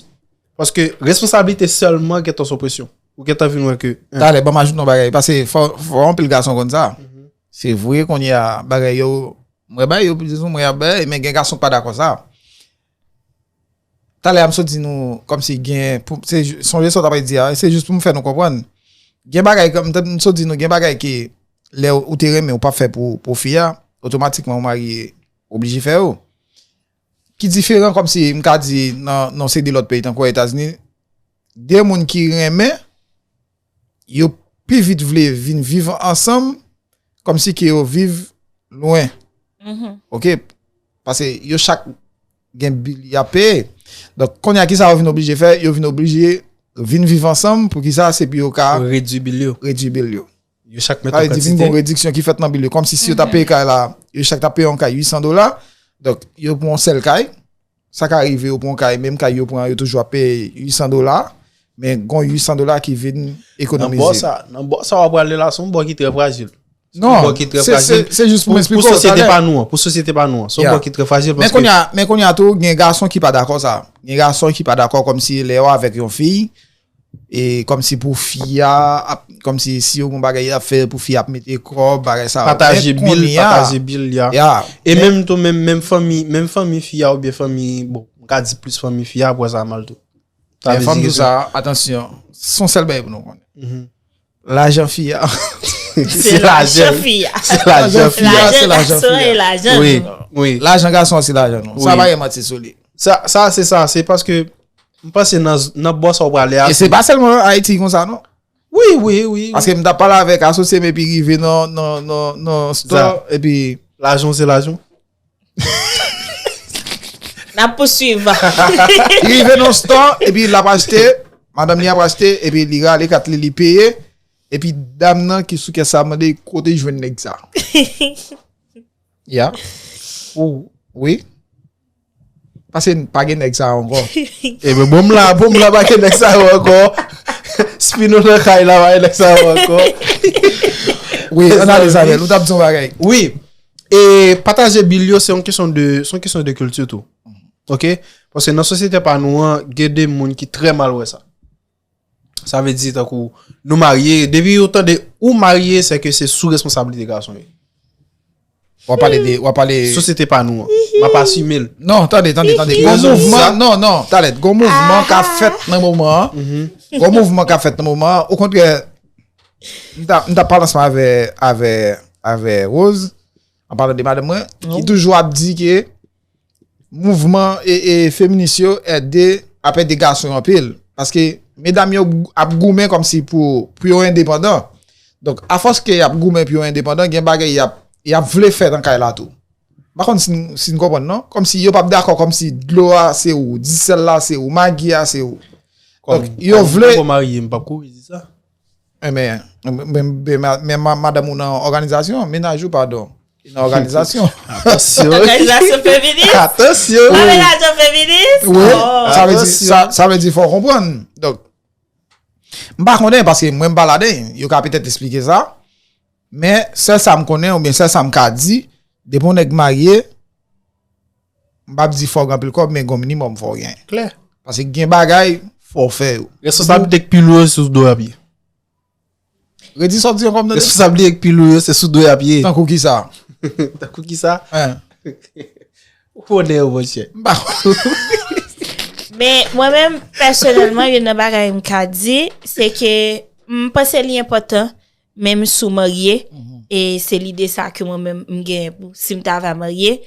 Paske responsablite sèlman gentan se yon presyon. Ou gentan vin wè ke, en. Talè, ban m ajoute yon bagay. Paske fò, fò anpil gason konn sa. Se vre kounye a, bagay yo, mwen bay yo, dizon, mwen ap bay, men gen gason k pa dakò sa. Talè a m sot di nou, kòmsi gen, pou, se, sonje sa w t ap di a, se jis pou m fè nou konprann. Gen bagay, kòm m sot di nou, gen bagay ke lè ou te renmen, ou p ap fè pou, pou fi a, otomatikman ou marye oblije fè yo. Ki diferan kòmsi m ka di nan, nan se de lòt peyi, tankou Etazini, de moun ki renmen, yo pi vit vle vin viv ansanm, kòmsi ke yo viv lwen. Ok? Paske yo chak gen bil y ap peye. Donk, kounye a, kisa yo vin oblije fè? Yo vin oblije vin viv ansanm. Pou kisa? Se pou yo ka Redui bil yo. Redui bil yo. Yo chak mèt Sa yon vle di, vin gon kantite. Rediksyon ki fèt nan bil yo. Kòmsi si yo t ap peye kay la, yo chak t ap peye yon kay uit san dola. Donk, yo pran yon sèl kay. Sa ka rive, yo pran yon kay, menm kay yo pran, yo toujou ap peye uit san dola. Men gon uit san dola ki vin Nan bò ekonomize. sa, nan bò sa w ap prale la, se yon bò ki trè frajil. Non, Bon, ki trè se, se, frajil. se jis pou m Pou, pou eksplike w sosyete talè. pa nou an, pou sosyete pa nou an. Se yon Yeah. bò ki trè frajil Men paske kounye a, men kounye a tou, gen gason ki pa dakò sa. Gen gason ki pa dakò kòmsi lè yo avèk yon fi, e kòmsi pou fi a, ap, kòmsi si yo gon bagay y ap fè pou fi a ap mete kòb, bagay sa yo. Pataje Men bil, kounye a, pataje bil, ya. ya. E Men menm tou, menm, menm fanmi, menm fanmi fi a oubyen fanmi, bon, m ka di plis fanmi fi a, apre sa mal tou. Sa Men vle fanm di tou ke sa, atansyon, se yon sèl bagay pou nou konnen. Mhm. Lajan fi a. Se lajan fi a. Se lajan fi a. Lajan fi a, se Lajan lajan gason fi a. e lajan Wi, nou. wi. Lajan gason an se lajan nou. Sa Wi. pa gen manti sou li. Sa, sa, se sa. Se paske m panse nan, nan bò sa w prale a, E se se pa sèlman Ayiti konsa, non. Wi, wi, wi, wi. Paske m t ap pale avèk asosye m epi rive nan, nan, nan, nan store, Sa. epi Lajan w se lajan w. N ap pouswiv. Li rive nan store, epi l ap achte, madanm li ap achte, epi li rale kat li, li peye, epi dam nan ki sou kès la mande kote l jwenn nèg sa. Ya. Ou, wi. Paske pa gen nèg sa ankò. Ebyen, bon, m la, bon, m la, pa gen nèg sa yo ankò. Spino nan kay la, pa gen nèg sa yo ankò. Wi, analiz avè l. Ou t ap di yon bagay. Wi. E pataje bil yo, se yon kesyon de, se yon kesyon de kilti tou. Ok? Paske nan sosyete pa nou an, gen de moun ki trè mal wè sa. Sa vle di, tankou, nou marye, depi yo tande ou marye, se ke se sou responsablite gason ye. W ap pale de, w ap pale Sosyete pa nou an. M ap asime l. Non, tande, tande, tande. Gon Rezon pou mouvman, sa. non, non, talè, gon mouvman k ap fèt nan moman an. Mhm. Gon mouvman k ap fèt nan moman an. Okontrè, m t ap, m t ap pale ansanm avè, avè, avè Rose, an palan de madanm mwen, ki Wi. toujou ap di ke mouvman e, e feminis yo ede, ap ede gason yo anpil. Paske medam yo ap goumen kòmsi pou, pou yo endepandan. Donk, afòs ke y ap goumen pou yo endepandan, gen bagay y ap, y ap vle fè nan kay la tou. M pa konn si n, si n konprann, non? Kòmsi yo p ap dakò, kòmsi dlo a se ou, disèl la se ou, magi a se ou. Donk, yo vle. Kòm marye, m p ap kouri di sa. Enben, men, men, men ma-, men ma-, madanm ou nan òganizasyon, mennaj ou, padon, li nan òganizasyon. Atansyon. Òganizasyon feminis? Atansyon. Òganizasyon feminis? Wi, Oh. sa vle di, Atansyon. sa, sa vle di fò w konprann. Donk, m pa konnen paske mwen m pa ladan, yo ka petèt esplike sa. Men sèl sa m konnen oubyen sèl sa m ka di, depi yon nèg marye, m p ap di fò w gen anpil kòb, men gon minimòm fò w gen. Klè. Paske gen bagay, fò w fè yo. Responsablite k pi lou yo se sou do y ap ye. Redi sa w di ankò, m tande? Responsablite k pi lou yo se sou do y ap ye. Tankou kisa? Tankou kisa? Hein. Ou konnen yo, monchè. M pa Men mwen menm, pèsonèlman, youn nan bagay m ka di, se ke m panse li enpòtan, menm si w marye, Mhm. e se lide sa ke mwen menm m genyen pou, si m ta va marye,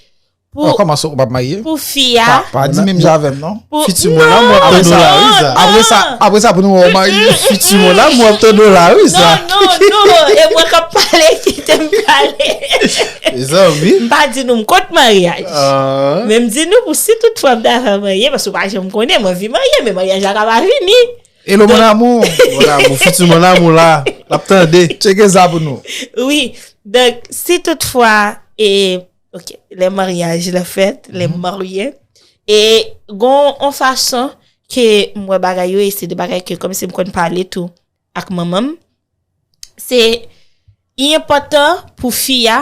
pou, Oh, kòman sa, ou p ap marye? pou fi a, Pa, pa di menm jan avè m, non. pou, Fiti mwen la, mwen ap Apre tande sa, la, wi, sa. apre sa, apre sa, pou nou wè w marye. Fiti mwen la, mwen ap tande la, wi, sa. Non, non, non, e mwen k ap pale, kite m pale. Mezanmi. M pa di nou m kont maryaj. Ah. Men m di nou pou si tout fwa m ta fè marye, paske w pa janm konnen, m anvi marye, men maryaj la ka pa vini. Hello, mon amour. Mon amour, fiti mon amour la. L ap tande. Tcheke sa pou nou. Wi. Donk, si tout fwa, e, ok, lè maryaj la fèt, lè Mhm. marye, e gon on fason ke m wè bagay yo, e se de bagay ke kòmsi m konn pale tou ak manman m, se li enpòtan pou fi a,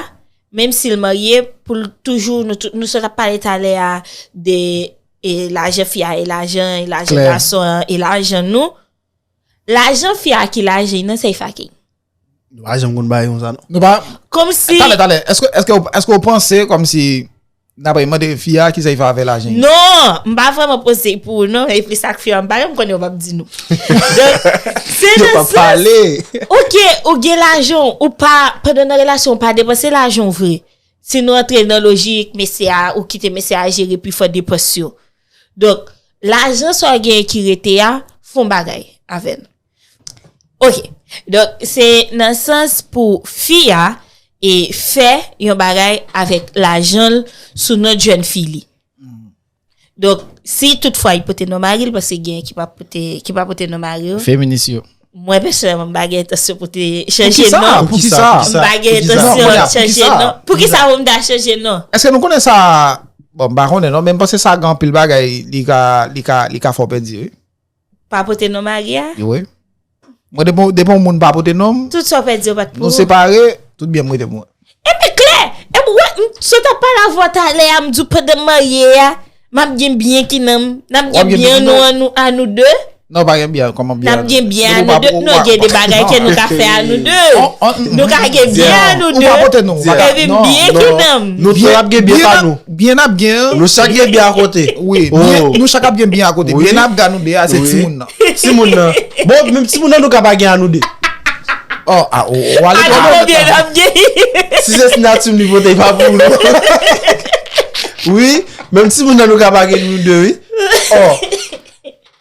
menm si l marye, pou l toujou, nou, tou- nou sot ap pale talè a de, e, lajan fi a, e lajan, e lajan Klè. gason an, e lajan nou. Lajan fi a ki lajan li nan sa li fake. Nou pa janm konn bagay konsa, non. Nou pa Kòmsi Talè, talè, èske, èske, èske w panse kòmsi N ap mande fi a kisa l fè avè lajan li. Non, m pa vrèman poze pou ou non, e plis ak fi a m pale, m konnen yo p ap di nou. Donk, se Yo nan p ap sans, pale. Ok, ou gen lajan w, ou pa, pandan nan relasyon, ou pa depanse lajan w vre. Si nou antre nan lojik, mesye a, ou kite mesye a jere pi fò depans yo. Donk, lajan sa w genyen ki rete a, fè yon bagay avè l. Ok. Donk, se nan sans pou fi a e fè yon bagay avèk lajan l sou non jèn fi li. Donk, si toutfwa li pote non mari l, paske gen ki pa pote, ki pa pote non mari yo. Feminis yo. Mwen pèsonèlman, m pa gen entansyon pou te chanje non. Poukisa? M pa gen entansyon chanje non. Poukisa pou m ta chanje non? Èske nou konnen sa? Bon, m pa konnen non, men m panse sa gen anpil bagay li ka li ka li ka fè w pèdi wi. Pa pote non mari a? Wi. Mwen depi depi yon moun pa pote non m, Tout sa w pèdi yo pa t pou nou ou. Separe, tout byen m rete pou mwen. Epi klè, epi wè, m sot ap pale avè w talè a, m di w pandan m marye a, m ap gen byen ki nan m, n ap gen byen nou an nou a nou de. Non, pa gen byen, kòman byen? N ap gen byen a nou de. Non, gen de bagay ke nou ka fè a nou de. Nou ka gen byen a nou de. Ou pa pote non. Epi byen ki nan m. Nou tout ap gen byen pa nou. Byen ap gen. Nou chak gen byen akote. Wi, nou chak ap gen byen akote. Byen ap gen nou de a, se timoun nan. Timoun nan. Bon, menm timoun nan nou ka pa gen a nou de. Oh, ah, oh, oh, ale Konbyen n ap gen? Si se sinatim li pote pa pou nou. Wi, menm timoun nan nou ka pa gen nou de wi. Oh.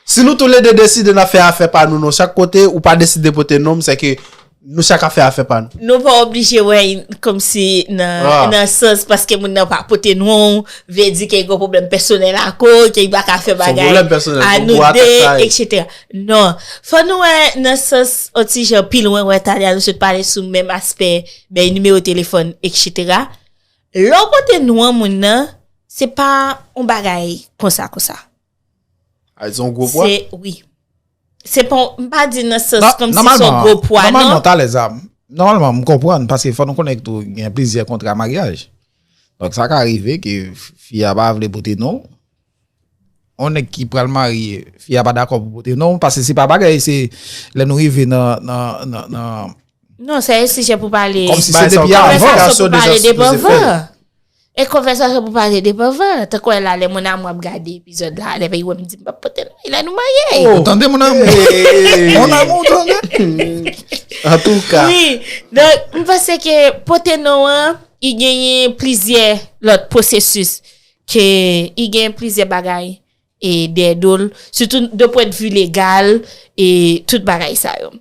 Si nou tou le de deside n ap fè afè pa nou non chak kote, ou pa deside pote non m, se ke nou chak ap fè afè pa nou. Nou pa oblije wè kòmsi nan nan sans paske moun nan pa pote non w vle di ke gen pwoblèm pèsonèl ak ou, ke li pa ka fè bagay a nou de, etsetera. Non, fò nou wè nan sans yon ti jan pi lwen, wè talè a nou sot pale sou menm aspè bay nimewo telefòn, etsetera. Lè w pote non an moun nan, se pa yon bagay konsa konsa. A se yon gwo pwa? Se, wi. Se pa, m pa di nan sans kòmsi se yon gwo pwa, non. Nòmalman, talè sa, nòmalman, m konprann, paske fò nou konnen tou, gen plizyè kontra maryaj. Donk, sa ka rive ke fi a pa vle pote non. Yon nèg ki pral marye, fi a pa dakò pou pote non, paske se pa bagay, se lè nou rive nan, nan, nan, nan, Non, sa yon sijè pou pale. Kòmsi se depi avan. Konvèsasyon pou pale depi avan. E konvèsasyon pou pale depi avan. Tankou wè la, lè moun amou ap gade epizòd la, lè peyi wè m di m p ap pote non, lè nou marye. Ou tande, mon amour? Mon amour, ou tande? Antouka. Wi, donk, m panse ke pote non an, i genyen plizyè lòt pwosesis, ke i genyen plizyè bagay e dèyè do l, sitou de pwendvi legal e tout bagay sa yo.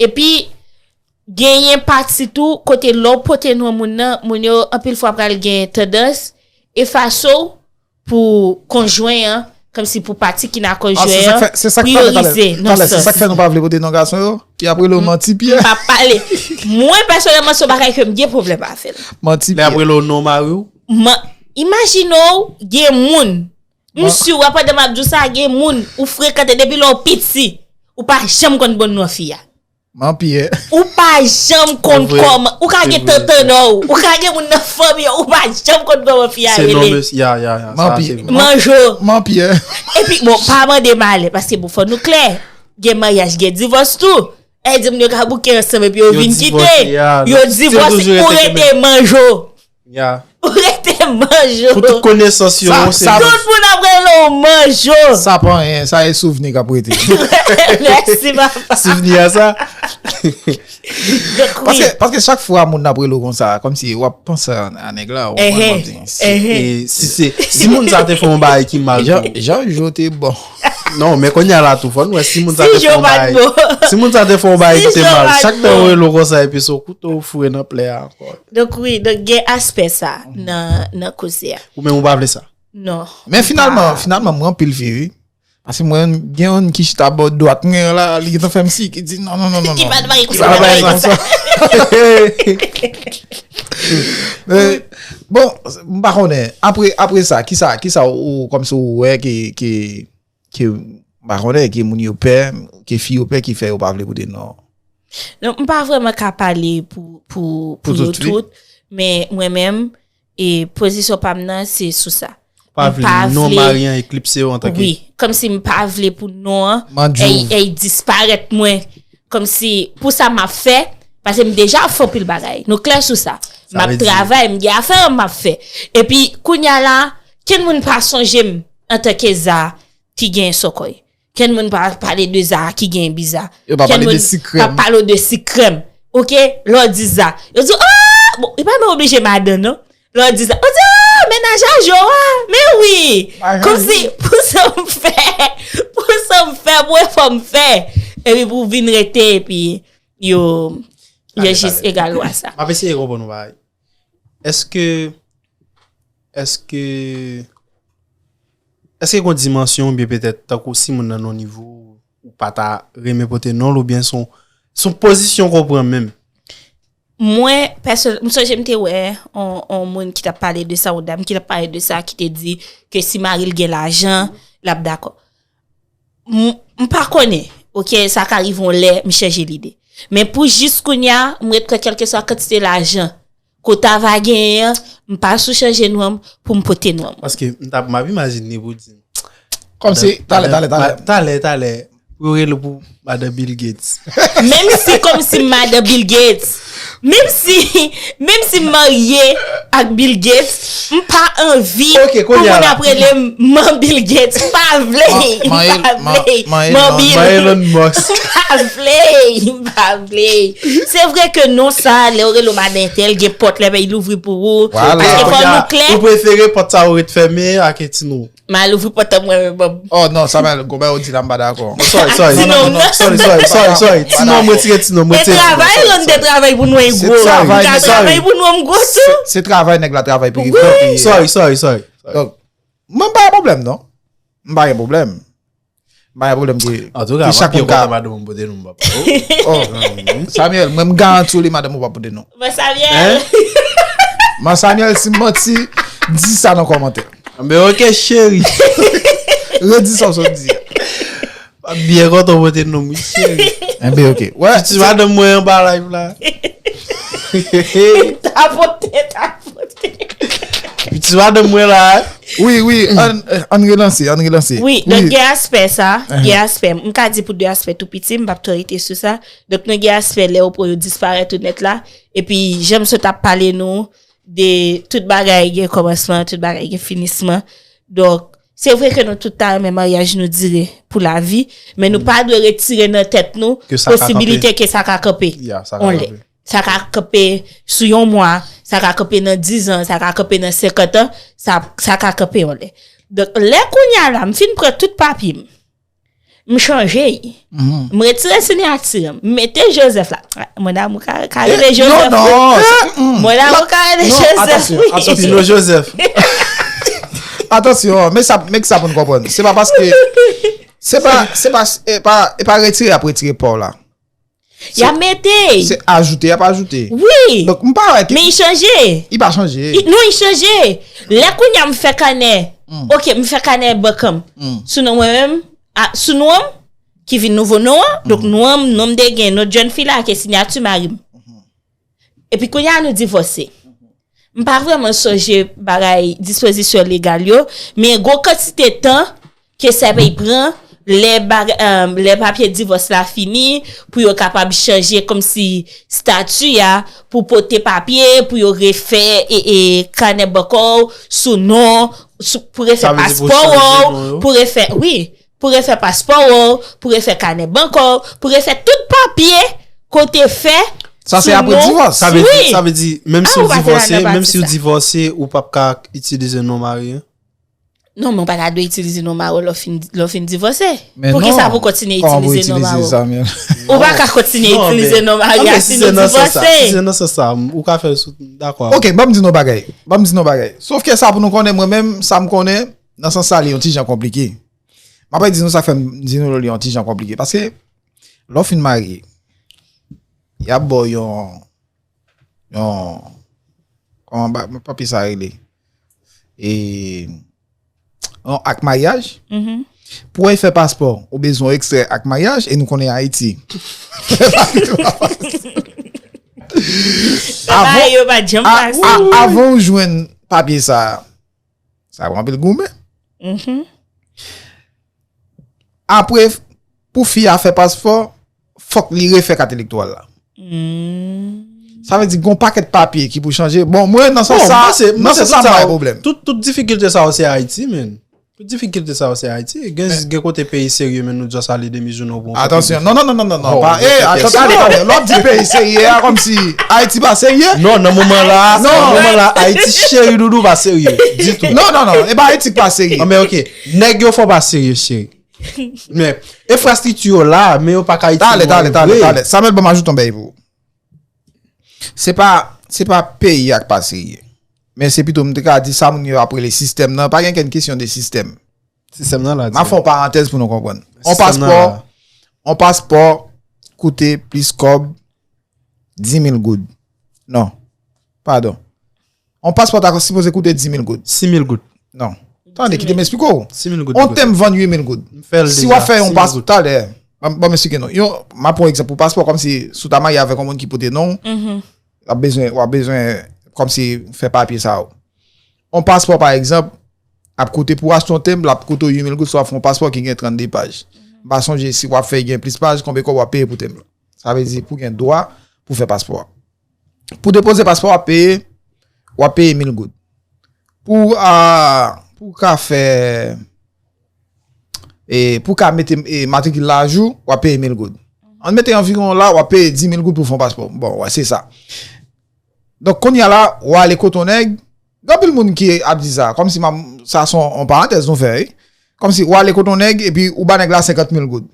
Epi, genyen pati tou kote lè w pote non moun nan, moun yo anpil fwa pral gen tandans efase w pou konjwen an, kòmsi pou pati ki nan konjwen an, priyorize nan sans. Se sa k fè nou pa vle pote non gason yo? Ki ap rele w Manti Pyè? M pa pale. Mwen, pèsonèlman, se yon bagay ke m gen pwoblèm avè l. Manti Pyè. Lè ap rele w non mari w? Imajine w, gen moun M si w, pandan m ap di w sa, gen moun ou frekante depi lè w piti, ou pa janm konn bon non fi a. Manpyè. Ou pa janm konn kòman, ou ka gen tantanò w, ou ka gen moun nan fanmi w, ou pa janm konn kòman fi a rele. Manjo. Manpyè. Epi, bon, pa mande malè, paske bon, fò nou klè, gen maryaj, gen divòs tou. E di moun yo ka bouke ansanm epi yo vin kite. Yo divòse, ou rete manjo. Ou rete manjo. Pou tout konesans yo, se tout moun ap rele w manjo. Sa pa anyen, sa e souvni k ap rete. Mèsi papa. Souvni a sa. Paske, paske chak fwa moun ap rele w konsa, kòmsi w ap panse a nèg la, ou konprann sa m ap di. Si se, si moun sa te fè yon bagay ki mal pou ou. Jan Jou te bon. Non, men kounye a la tou, fò n wè si moun sa te fè yon bagay. Si moun sa te fè yon bagay ki te mal, chak tan yo rele w konsa epi se yon kouto ou foure nan plè a ankò. Donk wi, donk gen aspè sa nan nan koze a. Ou menm ou pa vle sa? Non. Men finalman, finalman mwen anpil fi wi. Paske mwen gen youn ki chita bò dwat mwen an la, li gentan fè m si ki di non non non non. Li pa t bagay konsa. Li pa t bagay konsa. Bon, m pa konnen. Apre apre sa, kisa kisa ou kòmsi ou wè ki ki ki m pa konnen, ki moun yo pè, ki fi yo pè ki fè yo pa vle pote non? Non, m pa vrèman ka pale pou pou pou yo tout, men mwen menm, e pozisyon pa m nan se sou sa. Pa vle non mari an eklipse w antanke. Wi, kòmsi m pa vle pou non an ey disparèt mwen. Kòmsi pou sa m ap fè, paske m deja ap fè anpil bagay. Nou klè sou sa. M ap travay, m gen afè m ap fè. Epi kounya la, kenn moun pa sonje m antanke Za ki gen sòkòy. Kenn moun pa pale de Za ki gen biza. Kenn moun pa pale w de sikrèm. Oke? Lè w di Za, yo di, ah! Bon, li pa menm oblije madanm, non. Lè w di Za, ou di, ah! Mennaj a Jo a! Men wi! Kòmsi, pou sa m fè, pou sa m fè, pou efò m fè. Epi pou vin rete, epi yo, yo jis egal ou a sa. M ap eseye konprann yon bagay. Èske, èske, Èske gen yon dimansyon oubyen petèt tankou si moun nan nan yon nivo ou pa ta renmen pote non l oubyen se yon, se yon pozisyon ke w pran menm? Mwen, pèsonèl, m sonje m te wè yon, yon moun ki t ap pale de sa, yon dam ki t ap pale de sa, ki te di ke si mari l gen lajan, l ap dakò. M, m pa konnen, oke, sa ka rive yon lè, m chanje lide. Men pou jis kounye a, m ret kwè kèlkeswa kantite lajan ke w ta va genyen an, m pa sou chanje non m pou m pote non m. Paske m t ap, m ap imajine pou di. Kòmsi, talè, talè, talè. Talè, talè. Pou yo rele pou madan Bill Gates. Menm si kòmsi m madan Bill Gates, menm si, menm si m marye ak Bill Gates, m pa anvi Ok, pou kounye a moun la. Ap rele m Man Bill Gates. M pa vle, m Man- pa Man- vle. Man- Man Bill. Man Elon Musk. M pa vle, m pa vle. Se vre ke non sa, lè w rele w madan entèl, gen pòt lè y louvri pou ou. Vwala. Paske fò nou klè. Ou prefere pòt sa yo ret fèmen ak ti non. M al ouvri pòt an mwen menm, bòb. Oh non, Samuel, gon bagay ou di la, m pa dakò. Sorry, sorry. Ti non, non. Sorry, sorry, sorry, sorry. Ti non, m retire ti non, m E retire ti non. travay, rann de travay pou nou e gwo. Se travay, Ka se travay pou nou an gwo tou. Se travay nèg la travay pou Wi. Sorry, sorry, sorry. Donk, mwen m pa gen pwoblèm non. M pa gen pwoblèm. M pa gen pwoblèm ki Antouka, ki chak moun ka ka madan m pote non, papa. Oh, Samuel, mwen m garanti w li madan m ou pa pote non. Mwen Samuel. Man Samuel, si m manti, di sa nan kòmantè. Men ok, cheri. Redi sa w sot di. M ap byen kontan pote non, wi, cheri. Enben, ok. Wè, Ti madan mwen anba live la. Tapote, tapote. Ti madan mwen la. wi, wi, ann ann relanse, ann relanse. Wi, donk gen aspè sa, gen aspè. M ka di pou de aspè tou piti, m p ap twò rete sou sa. Donk nou gen aspè lè yo pou yo disparèt ou nèt la. Epi, jan m sot ap pale nou, de tout bagay gen kòmansman, tout bagay gen finisman. Donk, se vre ke nou tout ta renmen maryaj nou dire pou lavi, men nou pa dwe retire nan tèt nou Ke sa ka posibilite ke sa ka kanpe. Ya, sa ka On lè. Kanpe. Sa ka kanpe sou yon mwa, sa ka kanpe nan diz an, sa ka kanpe nan senkant an, sa, sa ka kanpe on lè. Donk, lè kounye a la, m fin pran tout papye m, m chanje. M retire siyati an, m mete Joseph la. Mon amour ka, ka rele Eh, non, Joseph. non, se- mm, mm. Mon amour ka rele Non, Joseph. attention, Wi. attention. Tino Joseph. Atansyon, men sa, men sa pou n konprann. Se pa paske, se pa, se pa, e pa, e pa retire y ap retire pa w la. Y a mete. Se ajoute, y ap ajoute. Wi. Donk, m pa wè ke Men y chanje. Li pa chanje. I- Non, y chanje. Lè kounye a m fè kanè. Ok, m fè kanè bank an m. Sou non mwen menm, a, sou non an, ki vin nouvo non an. Donk, non an, non m te gen, non jèn fi la, ke siyati mari m. Epi kounye a nou divòse. M pa vrèman sonje bagay dispozisyon legal yo, men gwo kantite tan ke sa pral pran lè, baga- em, lè papye divòs la fini, pou yo kapab chanje kòmsi stati a, pou pote papye, pou yo refè e, e kanè bank ou sou non, sou, pou refè Sa vle di pou paspò chanje ou, non yo? Pou refè, wi, pou refè paspò ou, pou refè kanè bank ou, pou refè tout papye kote fè. Sa se sou apre non. divòs. Sa vle Wi. di, sa vle di, menm si Ah, w ou pa te la divòse, nan menm si w pati sa. Divòse, ou p ap ka itilize non mari an. Non, men w pa ta dwe itilize non mari w lè w fin, lè w fin divòse. Men Poukisa non. Pou kontinye Kòman pou itilize non itilize mari w? sa, men? Ou pa ka kontinye Non, itilize men- non mari non, a men si si nou se nan sans sa, si divòse. se nan sans sa, m- ou ka fè l sou, dakò. Ok, ban m di nou bagay. Ban m di nou bagay. Sof ke sa pou nou konnen, mwen menm, sa m konnen, nan sans sa, li yon ti jan konplike. M ap di nou sa k fè m di nou li yon ti jan konplike. Paske, lè w fin marye, y ap ba w yon, yon, kòman ba- papye sa rele? E, yon ak maryaj. Pou w fè paspò, ou bezwen ekstrè ak maryaj, e nou konnen Ayiti. Sa pa yo pa janm A- pase. a- avan w jwenn papye sa, sa pran anpil goumen. Apre, pou fi a fè paspò, fòk li refè kat elektoral la. Sa vle di gon pakèt papye ki pou chanje. Bon, mwen nan sans Bon, sa, mwen se- nan mwen se sans sa tout pa sa gen yo- pwoblèm. Tout, tout difikilte sa yo se Ayiti, men. Tout difikilte sa yo se Ayiti. Gen, gen kote peyi serye, men nou just ale demi jounen pou yon Atansyon, non, non, non, non, non, non, Oh, pa, men eh, se atann, kèsyon. tande, tande, lè w ap di peyi serye a, kòmsi Ayiti pa serye? Non, nan moman la, Non. nan moman la, Ayiti cheri doudou pa serye, ditou. Non, non, non, e pa Ayiti ki pa serye. Non, men ok, nèg yo fò pa serye, cheri. Men, enfrastrikti yo la, men yo pa ka itilize. Talè, talè, talè, talè. Samuel, ban m ajoute yon bagay pou ou. Se pa, se pa peyi a k pa serye. Men se pito m te ka di sa moun yo ap rele sistèm nan. Pa gen kenn kesyon de sistèm. Sistèm nan la, m ap fè yon parantèz pou nou konprann. On paspò, on paspò koute plis kòb di mil goud. Non. Padon. On paspò ta sipoze koute di mil goud. Sis mil goud. Non. Tande, kite m esplike w. Sis mil goud. On tè m vann uit mil goud. Si w ap fè yon paspò, talè, ban m esplike nou. Yon, m ap pran egzanp pou paspò, kòmsi si w ta marye avèk yon moun ki pote non w, w ap bezwen, w ap bezwen kòmsi fè papye sa yo. On paspò, pa egzanp, ap koute pou w achte yon tenb, l ap koute w uit mil goud, si w ap fè yon paspò ki gen trannde paj. M pa sonje si w ap fè gen plis paj, konbyen kòb w ap peye pou tenb lan. Sa vle di pou gen dwa pou fè paspò a. Pou depoze paspò, w ap peye, w ap peye mil goud. Pou, a, pou w ka fè, e, pou w ka mete, e, matrikil la ajou, w ap peye mil goud. Ann mete anviwon la, w ap peye dis mil goud pou fè yon paspò. Bon, wè, se sa. Donk, kounye a la, w ale kote yon nèg, gen anpil moun ki ap di sa, kòmsi m ap, sa se yon, yon parantèz nou fè, wi. Kòmsi w ale kote yon nèg, epi ou ba nèg la senkant mil goud.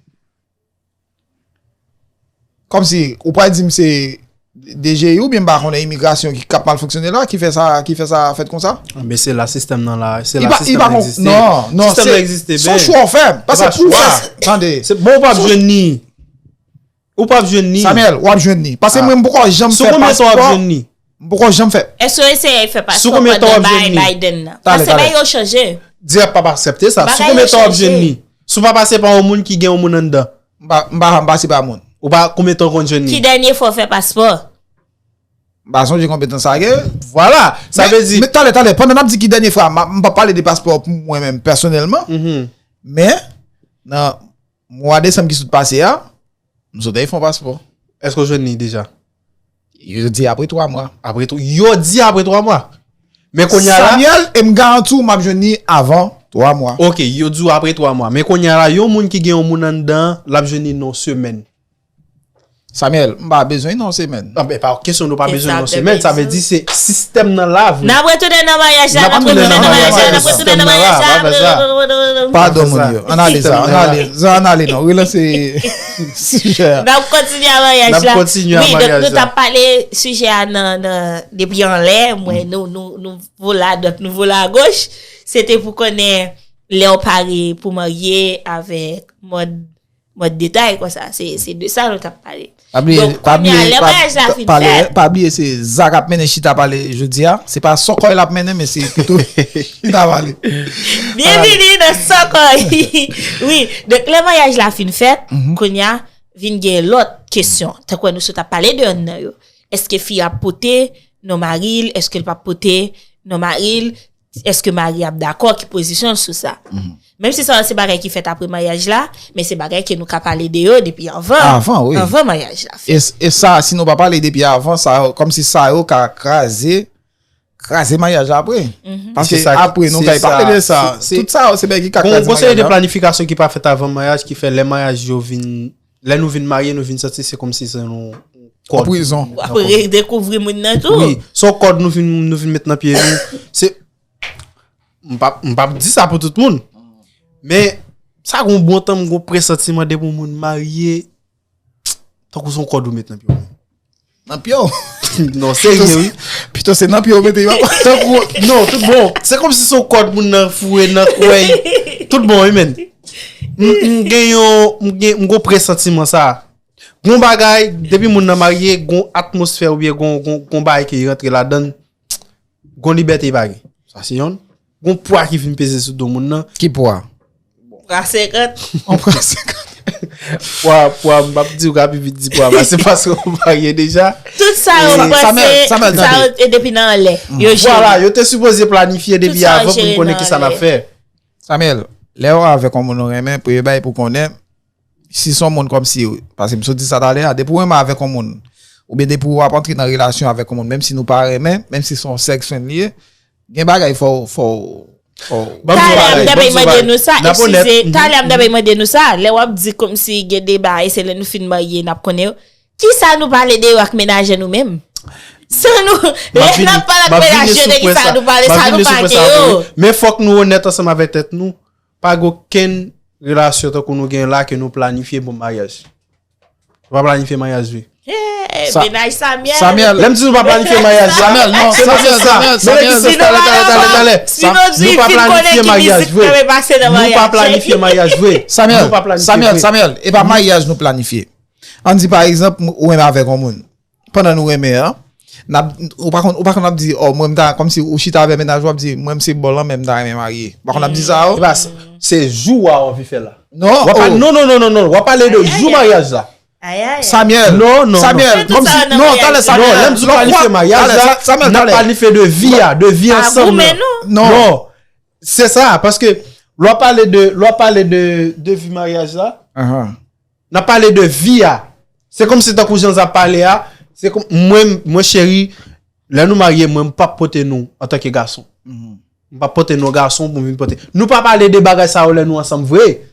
Kòmsi, ou pral di m se D G I oubyen m pa konnen imigrasyon ki, k ap mal fonksyone la, ki fè sa, ki fè sa fèt konsa? Men se la sistèm nan la, se la sistèm nan egziste. Non, non, sistèm nan egziste, se yon chwa w fè. Paske pou w fè, tande. Se bon, ou p ap jwenn ni. Ou p ap jwenn ni. Samuel, w ap jwenn ni. Paske mwen, m poko janm fè paspò. Sou konbyen tan w ap jwenn ni? M poko janm fè. Èske w eseye fè paspò pandan bagay Biden nan? Paske bagay yo chanje. Dirèk p ap aksepte sa. Sou konbyen tan w ap jwenn ni? Si w pa pase pa yon moun ki gen yon moun anndan. M pa, m pa janm pase pa moun. Ou pa, konbyen tan w konn jwenn ni? Ki dènye fwa w fè paspò? M pa sonje konbyen tan sa gen. Vwala. Sa vle di. Men talè, talè, pandan n ap di ki dènye fwa, m p ap pale de paspò pou mwen menm pèsonèlman. Men, nan mwa desanm ki sot pase a, m sot al fè yon paspò. Èske w jwenn li deja? Yo di apre twa mwa. Apre twa, yo di apre twa mwa. Men kounye a la. Samuel, e m garanti w, m ap jwenn li avan twa mwa. Ok, yo di w apre twa mwa. Men kounye a la, yon moun ki gen yon moun anndan, l ap jwenn li nan yon semèn. Samuel, m pa bezwen nan yon semèn. Non, men pa kesyon nou pa bezwen nan yon semèn, sa vle di se sistèm nan la vre. N ap retounen nan maryaj la, n ap retounen nan maryaj la, n ap retounen nan maryaj la. Padon moun yo. Ann ale sa, ann ale, ann ale non. Relanse sijè a. N ap kontinye a maryaj la. N ap kontinye a maryaj la. Wi, donk nou t ap pale sijè a nan, nan, depi anlè, mwen, nou, nou, nou vola adwat, nou vola agoch. Se te pou konnen lè w pare pou marye avèk mòd, mòd detay konsa. Se, se de sa nou t ap pale. Pa bliye, donk, pa kounye a, bliye, lè pa, maryaj la pa, fin pale, fèt. Pa bliye, se Za k ap mennen chita pale jodi a. Se pa Sòkòy l ap mennen, men se pito chita pale. Byenvini nan Sòkòy. Wi, donk, lè maryaj la fin fèt, kounye a, vin gen lòt kesyon. Tankou nou sot ap pale de yonn nan yo. Èske fi a ap pote non mari l? Èske l p ap pote non mari l? Èske mari ap dakò? Ki pozisyon l sou sa? Menm si sa yo se bagay ki fèt apre maryaj la, men se bagay ke nou ka pale de yo depi anvan, anvan maryaj la fèt. E, e sa, si nou pa pale depi avan, sa, kòmsi sa yo ka kraze, kraze maryaj la apre. Paske apre, nou kay pale de sa. Tout sa yo, se bagay ki ka kraze maryaj la. Gon seri de planifikasyon ki pa fèt avan maryaj, ki fè lè maryaj yo vin, lè nou vin marye, nou vin santi se kòmsi se yon kòd. Yon prizon. W ap redekouvri moun nan tou. Wi, se yon kòd nou vin, nou vin met nan pye nou. Se M p ap, m p ap di sa pou tout moun. Men, sa gon bon tan, m gon presantiman depi yon moun marye, tankou se yon kòd ou met nan pye w. Nan pye w? Non, serye, wi. Pito se nan pye w mete yo. Tankou, non, tout bon. Se kòmsi se yon kòd moun nan foure nan kwè. Tout bon, wi, men. M, m gen yon, m gen, m gon presantiman sa. Gon bagay, depi moun nan marye, gon atmosfè oubyen gon, gon, gon bagay ke li rantre ladan l. Gon libète li pa gen. Sa se yonn. Gon pwa ki vin peze sou do moun nan. Ki pwa? Pwa senkant. On pwa senkant. Pwa, pwa, m p ap di w ka pi vit di pwa, paske, paske w marye deja. Tout sa yo panse, sa yo, e depi nan anlè. Yo jere. Vwala, yo te sipoze planifye depi avan pou n konnen kisa n ap fè. Samuel, lè w avèk yon moun ou renmen, premye bagay pou konnen, si se yon moun kòmsi, paske m sot di sa talè a, depi w renmen avèk yon moun, oubyen depi w ap antre nan relasyon avèk yon moun, menm si nou pa renmen, menm si se yon sex friend li ye, gen bagay fò w, fò w, fò w. Talè ap dèpè mande nou sa, eskize, talè ap dèpè mande nou sa, lè w ap di kòmsi gen de bagay, se lè nou fin marye, n ap konnen yo. Kisa nou pale de yo ak menajè nou menm? Sa nou, lè n ap pale ak menajè, de kisa nou pale, sa nou pa gen yo. Men fòk nou onèt ansanm avèk tèt nou. Pa gen okenn relasyon tankou nou gen la ke nou planifye pou maryaj. Nou pa planifye maryaj vre. Sa- Menaj Samuel. Samuel. Lè m di nou pa planifye maryaj la. Samuel, non, se pa Samuel, sa. Samuel, Samuel, Samuel, Samuel, Samuel, Samuel. Si nou di fin konnen ki mizik k ap pase nan maryaj. Nou pa planifye maryaj vre. Samuel, Samuel, Samuel, e pa maryaj nou planifye. Ann di pa egzanp, ou renmen avèk yon moun. Pandan nou renmen an, n ap, ou pa konn, ou pa konn ap di, oh, mwen m ta, kòmsi ou chita avè mennaj ou ap di, mwen m se bò lan, men m ta renmen marye. Ou pa konn ap di sa, oh? E pa, se jou a w anvi fè la. Non, w ap, non, non, non, non, non, w ap pale de jou maryaj la. Samuel, non, non, Samuel, kòmsi, non, talè Samuel. Non, lè m di w planifye maryaj la, n ap planifye de vi a, de vi ansanm nan. Non, se sa, paske lè w ap pale de, lè w ap pale de, de vi maryaj la, n ap pale de vi a. Se kòmsi tankou jan sa pale a, se kòm, mwen, mwen cheri, lè nou marye, mwen, m p ap pote nou antanke gason. M p ap pote nou gason pou m vin pote. Nou pa pale de bagay sa yo lè nou ansanm vre.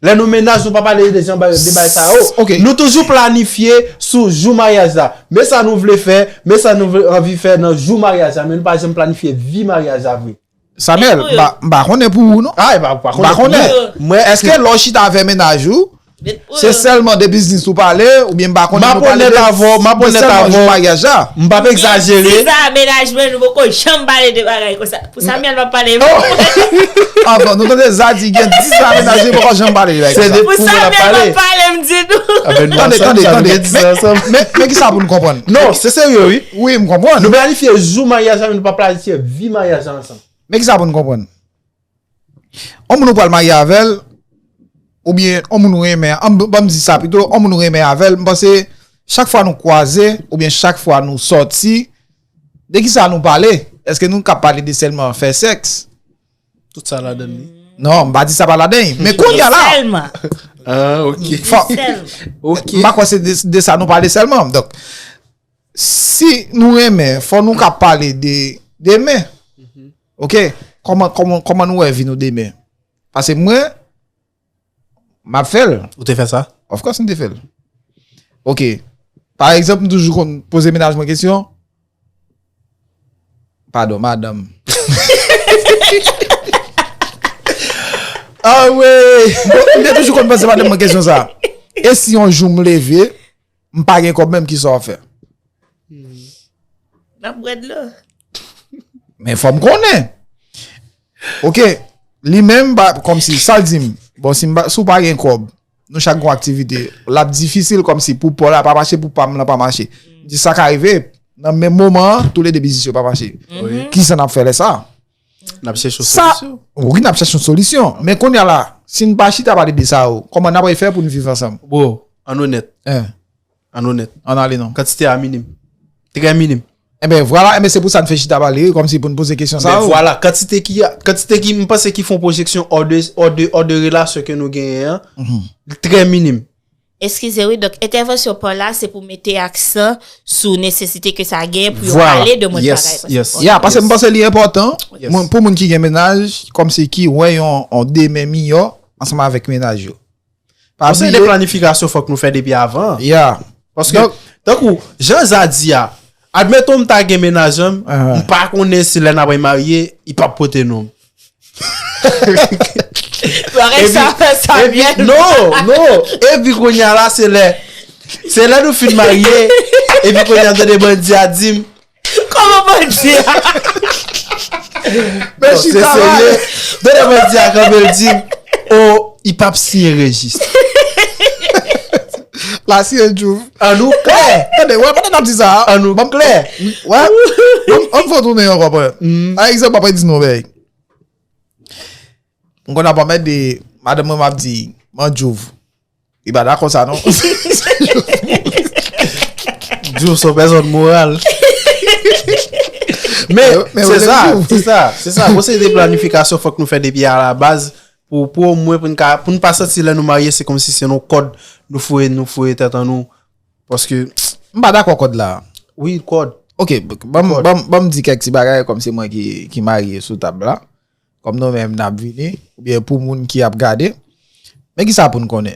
Lè nou mennaj, nou pa pale de jan de bagay sa yo. Nou toujou planifye sou jou maryaj la. Men sa nou vle fè, men sa nou vle anvi fè nan jou maryaj la, men nou pa janm planifye vi maryaj la vre. Samuel, m pa konnen pou ou non. Ah, e pa, pa konnen. Mwen, èske lè w chita avè mennaj ou, se sèlman de biznis ou pale, oubyen m pa konnen nou pale de, de sèlman jou maryaj la? M ap egzajere. Si sa mennaj mwen, nou poko janm pale de bagay konsa. Pou Samuel m ap pale pou mwen. Avan, nou tande Zadi gen dis an mennaj li poko janm pale de bagay konsa. Pou Samuel m ap pale, m di nou. Tande, tande, tande. Men kisa pou n konprann? Non, se serye wi. Wi, m konprann. Nou planifye jou maryaj la, men nou pa planifye vi maryaj la ansanm. Men kisa pou n konprann? On moun ou pral marye avè l, oubyen on moun ou renmen, an, ban m di sa pito, on moun ou renmen avè l, m panse chak fwa nou kwaze, oubyen chak fwa nou sòti, de kisa nou pale? Èske nou ka pale de sèlman fè sèks? Tout sa ladan li. Non, m pa di sa pa ladan li. Men kounye a la. Sèlman. Ah, ok. Fò, ok. M pa kwè se de, de sa nou pale sèlman. Donk, si nou renmen, fò nou ka pale de, de men. Ok? Kòman, kòman, kòman nou wè vi nou demen? Paske mwen, m ap fè l. Ou te fè sa? Of course, m te fè l. Ok. Pa egzanp, m toujou konn poze mennaj mwen kesyon. Padon, madanm. Ah wi! Bon, m te toujou konn poze madanm mwen kesyon sa. E si yon jou m leve, m pa gen kòb menm, kisa w ap fè? N ap bwè dlo. Men fò m konnen. Ok, li menm, kòmsi, sa l di m, bon, si m pa, si w pa gen kòb, nou chak gon aktivite, l ap difisil kòmsi pou pa w la pa mache, pou pa m lan pa mache. M di sa ka rive, nan menm moman an, toulede biznis yo pa mache. Kisa n ap fè lè sa a? N ap chèche yon solisyon. Wi, n ap chèche yon solisyon. Men kounye a la, si n pa chita pale de sa yo, kòman n ap fè pou n viv ansanm? Bro, ann onèt. Ann onèt. Ann ale non. Kantite a minim. Trè minim. Enben vwala, enben se pou sa n fè chita pale, kòmsi pou n poze kesyon sa yo. Enben vwala, kantite ki, kantite ki, m panse ki fè yon pwojeksyon hors de, hors de, hors de relasyon ke nou genyen an, trè minim. Eskize wi, donk entèvansyon pa w la se pou mete aksan sou nesesite ke sa genyen pou yo pale de mòd bagay konsa. Ya, paske m panse li enpòtan pou moun ki gen mennaj, kòmsi ki wè yon, yon demen miyò ansanm avèk mennaj yo. Pa bliye. Konsèy de planifikasyon fòk nou fè depi avan. Ya. Paske, tankou, jan Za di a, admeton m ta gen mennaj an, m pa konnen si lè n ap marye, li p ap pote non m. Bagay sa fè sa byen. Non, non. Epi kounye a la, se lè, se lè nou fin marye, epi kounye a m tande bandi a di m, kòman bandi a? Men chita la. Tande bandi a kanpe l di m, o, li p ap siyen rejis. La siyen djouf. Ann ou klè. Tande, wè, pandan n ap di sa, ann ou klè. Wè, ann fè tounen ankò, pwen. Pa egzanp, apre di nou, bèy. M konn ap anmède madanm mwen, m ap di, man djouv. Li pa dakò sa non. Djouv se yon pèsòn moral. Men, men se sa, se sa, se sa. Bon, se de planifikasyon fòk nou fè depi a la baz pou, pou omwen pou n ka, pou n pa santi lè nou marye se kòmsi se yon kòd nou foure, nou foure tèt an nou. Paske. M pa dakò kòd la. Wi, kòd. Ok, ban m, ban m, ban m di kèk ti bagay kòm se mwen ki, ki marye sou tab la. Kòm nou menm n ap vini, oubyen pou moun ki ap gade, men kisa pou n konnen?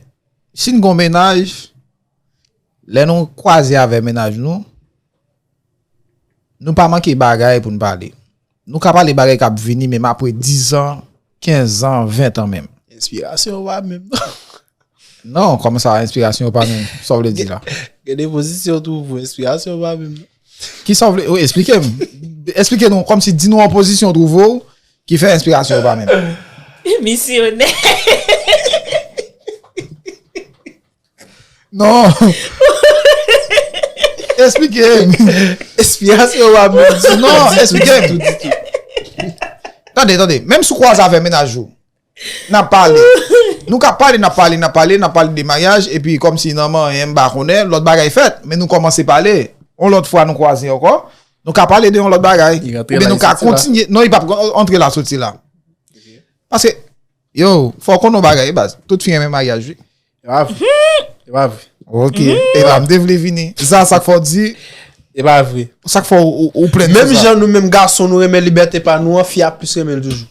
Si n gon mennaj, lè nou kwaze avè mennaj nou, nou pa manke bagay pou n pale. Nou ka pale bagay k ap vini, menm apre diz an, kenz an, ven an menm. Enspirasyon pa menm non. Non, kòman sa, enspirasyon yo pa menm? Sa w vle di la? Gen de pozisyon tou pou enspirasyon pa menm. Ki sa w vle? Wi, eksplike m. Eksplike nou, kòmsi di nou an pozisyon w twouve w ki fè enspirasyon yo pa menm. Misyonè. Non. Eksplike m. Enspirasyon yo pa menm. Non, eksplike m. Tande, tande. Menm si w kwaze avè mennaj ou, n ap pale. Nou ka pale, n ap pale, n ap pale, n ap pale de maryaj, epi kòmsi nan manyen m pa konnen, lòt bagay fèt, men nou kòmanse pale. Yon lòt fwa nou kwaze ankò, nou ka pale de yon lòt bagay. Ebyen nou ka kontinye. Non, li p ap antre la soti la. Paske, yo, fò w konn yon bagay, baz. Tout fi renmen maryaj, wi. E pa vre. E pa vre. Ok. E pa, m te vle vini. Sa, sa k fè w di. E pa vre. Sa k fè w, ou, ou plenn Menm sou sa. Jan nou menm gason nou renmen libète pa nou an, fi a plis renmen l toujou.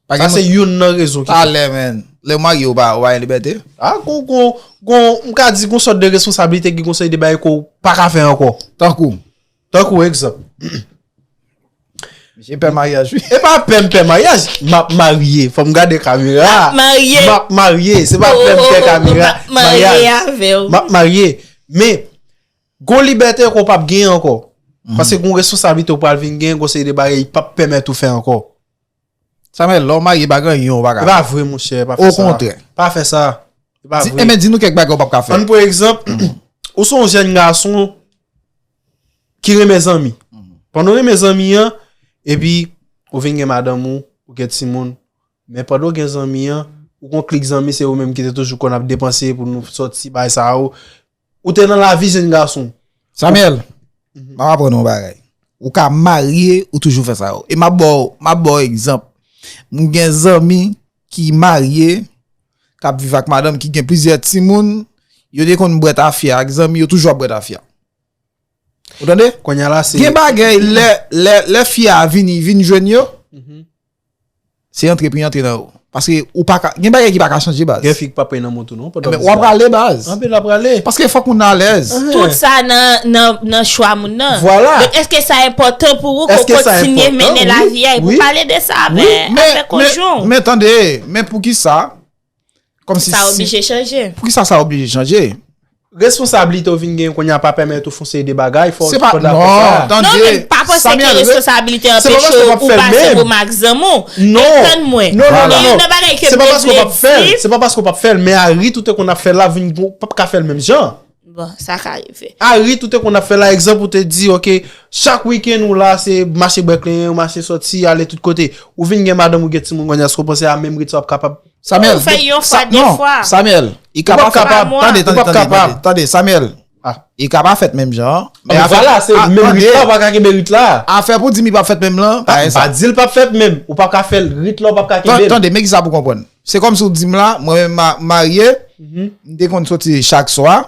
Pa Sa gen se moun- youn nan rezon ki Talè, men. Lè w marye, ou pa, ou pa gen libète? Ah, gon, gon, gon, m ka di gon sòt de responsablite ki gon seri de bagay ke w pa ka fè ankò. Tankou. Tankou egzanp. Misye pè maryaj, wi. E pa pè m pè maryaj. M ap marye. Fò m gade kamera. Marye. M ap marye. Se pa Oh, pè m oh, pè oh, kamera. M ap marye avè w. M ap marye. Men, gon libète ke w p ap genyen ankò. Paske gon responsablite w pral vin genyen, gon seri de bagay li p ap pèmèt ou fè ankò. Samuel, lè w marye, pa gen anyen ou pa ka E fè. pa vre, monchè. Pa fè sa. Okontrè. Pa fè sa. E pa Di, vre. Enben, di nou kèk bagay ou p ap ka fè. Ann pran egzanp, ou se yon jèn gason ki renmen zanmi. Pandan w renmen zanmi an, epi ou vin gen madanm ou, ou gen timoun. Men pandan w gen zanmi an, ou gon klik zanmi, se yo menm ki te toujou konn ap depanse pou nou sòti, bagay sa yo. Ou te nan lavi jèn gason. Samuel, m ap aprann yon bagay. Ou ka marye, ou toujou fè sa yo. E m ap ba w, m ap ba w egzanp. M gen zanmi ki marye, k ap viv ak madanm, ki gen plizyè timoun, yo te konn bwè tafya ak zanmi yo, toujou ap bwè tafya. Ou tande? Kounye a la, se Gen bagay, lè, lè, lè fi a vini, vin jwenn yo, se antre pou y antre nan yo. Paske ou pa ka, gen bagay ki pa ka chanje, baz. Gen fi k p ap pran nan mont ou non. Ebyen, w ap prale, baz. Anpil ap prale. Paske fòk moun nan alèz. Tout sa nan, nan, nan chwa moun nan. Vwala. Donk, èske sa enpòtan pou ou ke w Èske sa kontinye enpòtan? mennen Wi, lavi a e pou wi. pale de sa avè, Men, avè men, konjwen w? Men tande, men poukisa? Kòmsi Sa si- oblije chanje. Poukisa sa oblije chanje? Responsablite w vin gen kounye a pa pèmèt ou fè yon seri de bagay, fò Se pa, fò dakò non, sa. tande. Non, men pa panse Samuel, ke re- responsablite Se pa paske w anpeche p ap ou fè l pase menm. bon ak zanmi w. Non. Tann mwen. Non, non, Gen non, youn non. nan bagay ke Se m pa te paske w p ap fè l. vle di. Se pa paske w p ap fè l, men a rit ou te konn ap fè l la, vin ou p ap ka fè l menm jan. Bon, sa ka rive. A rit ou te konn ap fè l la, egzanp ou te di, ok, chak wikenn ou la, se mache bwè klenyen, mache sòti, ale tout kote. Ou vin gen madanm ou gen timoun kounye a, èske w panse a menm rit sa w ap kapab? Samuel, Ou fè yon sa- fwa, de non, fwa. Samuel, li ka Ou p pa ap kapab. fèt. Tande, Ou tande, p ap tande, kapab. tande, tande, Samuel. Ah. Li ka pa fèt menm jan. Men vwala, se a- menm rit la, ou tande, pa ka kenbe rit la. Afè pou di m li p ap fèt menm lan, pa Ah, gen m sa. pa di l p ap fèt menm. Ou p ap ka fè l, rit la, ou p ap ka kenbe Tan- l. Tande, men kisa pou konprann. Se kòmsi w di m la, mwen menm ma- marye, m te konn soti chak swa.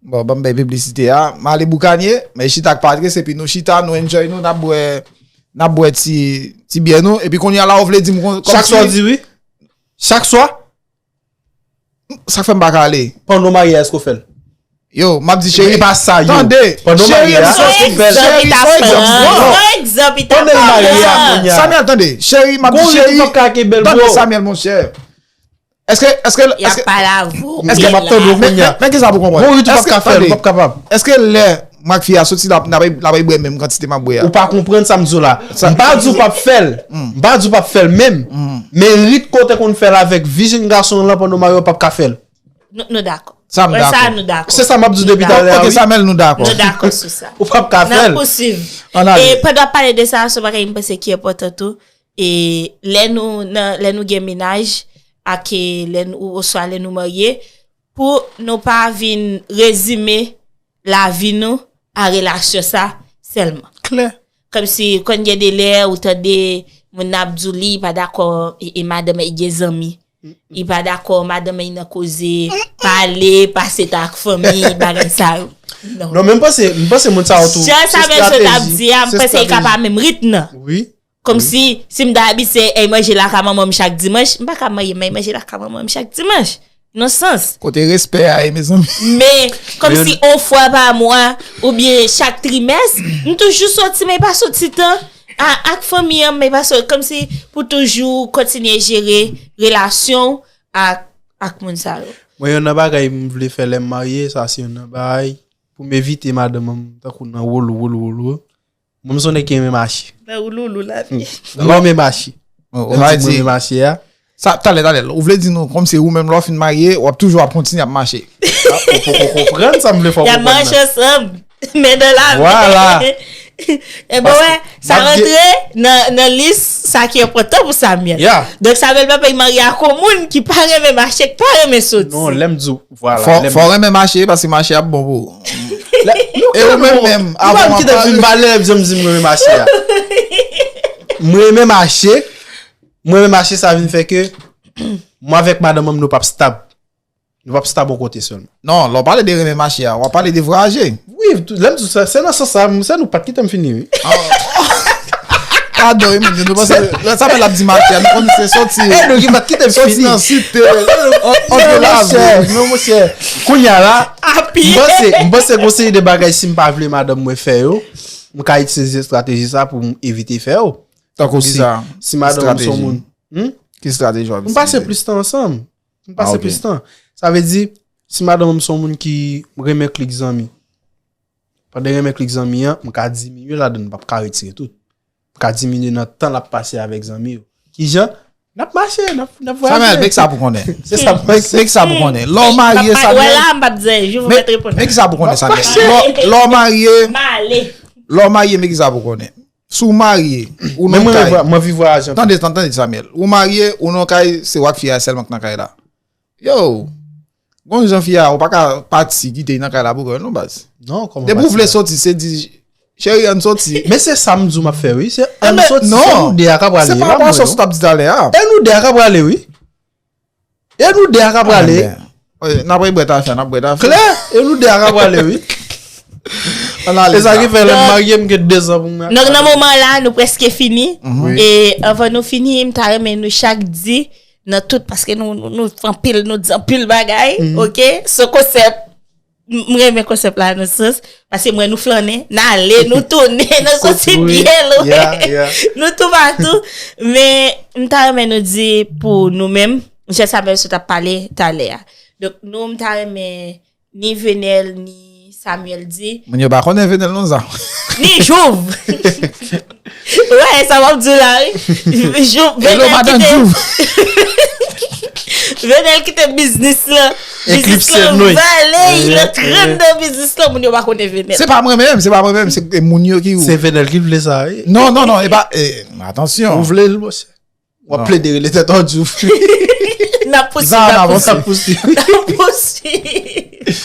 Bon, ban m bay piblisite a. M ale boukanye, men chita ak Patrice, epi nou chita, nou enjoy nou, n ap bwè, n ap bwè ti, ti byè nou. Epi kounye a la, ou vle di m kon- Chak kòmsi- swa w di wi. Chak swa? Sa k fè m pa ka ale. Pandan w marye, èske w fè l? Yo, m ap di cheri. E pa sa, yo. Tande. Pandan w Cheri, marye a, m sòti. ou fè l. Cheri, fò egzanp. Non. Fò egzanp, li ta Pandan l marye a, pran. kounye a. Samuel, tande. Cheri, m ap di Gon rit cheri. ou p ap ka kenbe l, Tande, bro. Samuel, monchè. Èske, èske, Y ap èske, pale avè w. Èske m ap tande w kounye a? Men, men kisa pou konprann. Gon rit ou p ap Èske, ka fè l, tande, ou p ap kapab. Èske lè m ak fi a soti la, n ap, n ap bwè menm kantite m ap bwè a? Ou pa konprann sa m di w la. M pa di w p ap fè l. M pa di w p ap fè l menm. Men rit kote konn fè l avèk vi jèn gason an lan pandan w marye, w p ap ka fè l. Nou, nou dakò. Sa m Wè, sa dakò. nou dakò. Se sa m ap di w depi talè a, Ok, wi. Samuel, nou dakò. Nou dakò sou sa. Ou p ap ka fè Nan l. pousuiv. Ann ale. E pandan w ap pale de sa, se yon bagay m panse ki enpòtan tou. E lè nou nan, lè nou gen mennaj, ak e lè nou, oswa lè nou marye, pou nou pa vin rezime lavi nou a relasyon sa sèlman. Klè. Kòmsi konn gen de lè ou tande moun nan ap di w li pa dakò e, e madanm li gen zanmi. Li pa dakò madanm li nan koze, pale, pase tan ak fanmi, bagay sa yo. Non. Non, men m panse, m panse moun sa yo tou. Jan sa Se men sot ap strateji. di a, m Se panse li ka strateji. pa menm rit nan. Wi. Kòmsi si m ta abitye ay manje lakay manman m chak dimanch, m pa ka manje, m ay manje lakay manman m chak dimanch. Nan sans. Kote respè a ye, mezanmi? Men, kòmsi yon fwa pa mwa, oubyen chak trimès, m toujou soti, men pa soti tan a, ak fanmi an, men pa soti, kòmsi pou toujou kontinye jere relasyon ak, ak moun sa yo. Mwen, youn nan bagay m vle fè lè m marye, sa se youn nan bagay pou m evite madanm mwen tankou nan wolo, wolo, wolo. Mwen, m se yon nèg ki renmen mache. Nan wouloulou lavi. Mwen renmen mache. Lè m di mwen renmen mache a. Sa, talè, talè, ou vle di nou, kòmsi ou menm, lè w fin marye, w ap toujou ap kontinye ap mache. Ah, ou poko konprann sa m vle fè w konprann nan. Y ap mache ansanm. Men nan lavi. Vwala. Ebyen, wè, sa rantre nan, nan lis sa ki enpòtan pou Samuel. Yeah. Donk, Samuel pa pè marye ak yon moun ki pa renmen mache, ki pa renmen soti. Non, lè m di w, vwala. Fò, fò renmen mache, paske mache ap bon pou ou. E ou menm menm, avan m ap pale. Ou pa kite m fin pale, lè m di m renmen mache a. M renmen mache, m renmen mache, sa vin fè ke mwen avèk madanm mwen, nou p ap stab. Nou p ap stab yon kote sèlman. Non, lè w pale de renmen mache a, w ap pale de vwayaje. Wi, lè m di sa, se nan sans sa, se nou pa t kite m fini, wi. Padon, wi, moun yo, nou panse, lè Samuel ap di mache a, nou konnen se soti. E nou ki pa t kite m fini. Soti nan site, antre lavil. Non, monchè, kounye a la, m panse, m panse gon seri de bagay, si m pa vle madanm mwen fè yo, m ka itilize estrateji sa pou m evite fè yo. Tankou kisa? Si madanm mwen se yon moun. Ki estrateji w ap itilize? M pase plis tan ansanm. M pase plis tan. Sa vle di, si madanm mwen se yon moun ki renmen klik zanmi, pandan renmen klik zanmi an, m ka diminye ladan, m p ap ka retire tout. M ka diminye nan tan l ap pase avèk zanmi yo. Kijan? N ap mache, n ap, n ap vwayaje. Samuel, make sa pou konnen. Se sa m panse. Make sa pou konnen. Lè w marye, Samuel. Wè la, m p ap di, je vous faites répondre. Make sa pou konnen, Samuel. Lè w marye, lè w marye, make sa pou konnen. Si w marye, ou nan kay. Men mwen, mwen viv vwayaje anpil. Tande, tande, tande, Samuel. Ou marye, ou nan kay, se w ak fi a sèlman k nan kay la. Yo, gon jan fi a, ou pa ka pati kite l nan kay la pou kò l non, baz. Non, kòman pati? Depi w vle soti, se di, cheri, ann soti. Men se sa m di w m ap fè, wi. Se ann soti, se nou de a ka prale, se pa rapò sa w t ap di talè a. E nou de a ka prale, wi. E nou de a ka prale. N ap bwè tafya, n ap bwè tafya. Klè, e nou de a ka prale, wi. E sa ki fè lè m marye, m gen dezan pou m. Donk, nan moman la, nou prèske fini. E anvan nou fini, m ta renmen nou chak di nan tout, paske nou, nou, nou fè anpil, nou di anpil bagay, oke? Se konsèp, m, m renmen konsèp la nan sans, paske m wè nou flannen, n ale, nou tounen, nou soti byen lwen, nou toupatou. Men, m ta renmen nou di pou nou menm, jan Samuel sot ap pale talè a. Donk, nou, m ta renmen ni Venel, ni Samuel di. Moun yo pa konnen Venel non, sa. Ni Jouv. Wè, sa w ap di la, wi. Jouv, Venel kite. Venel kite biznis la. Biznis la vale, l antre nan biznis la, moun yo pa konnen Venel. Se pa mwen menm, se pa mwen menm, se moun yo ki. Se Venel ki vle sa, wi. Non, non, non, e pa, e, atansyon. Ou vle l, monchè. W ap plede rele tèt w Djouf. N ap pouswiv, n ap pouswiv. N ap pouswiv.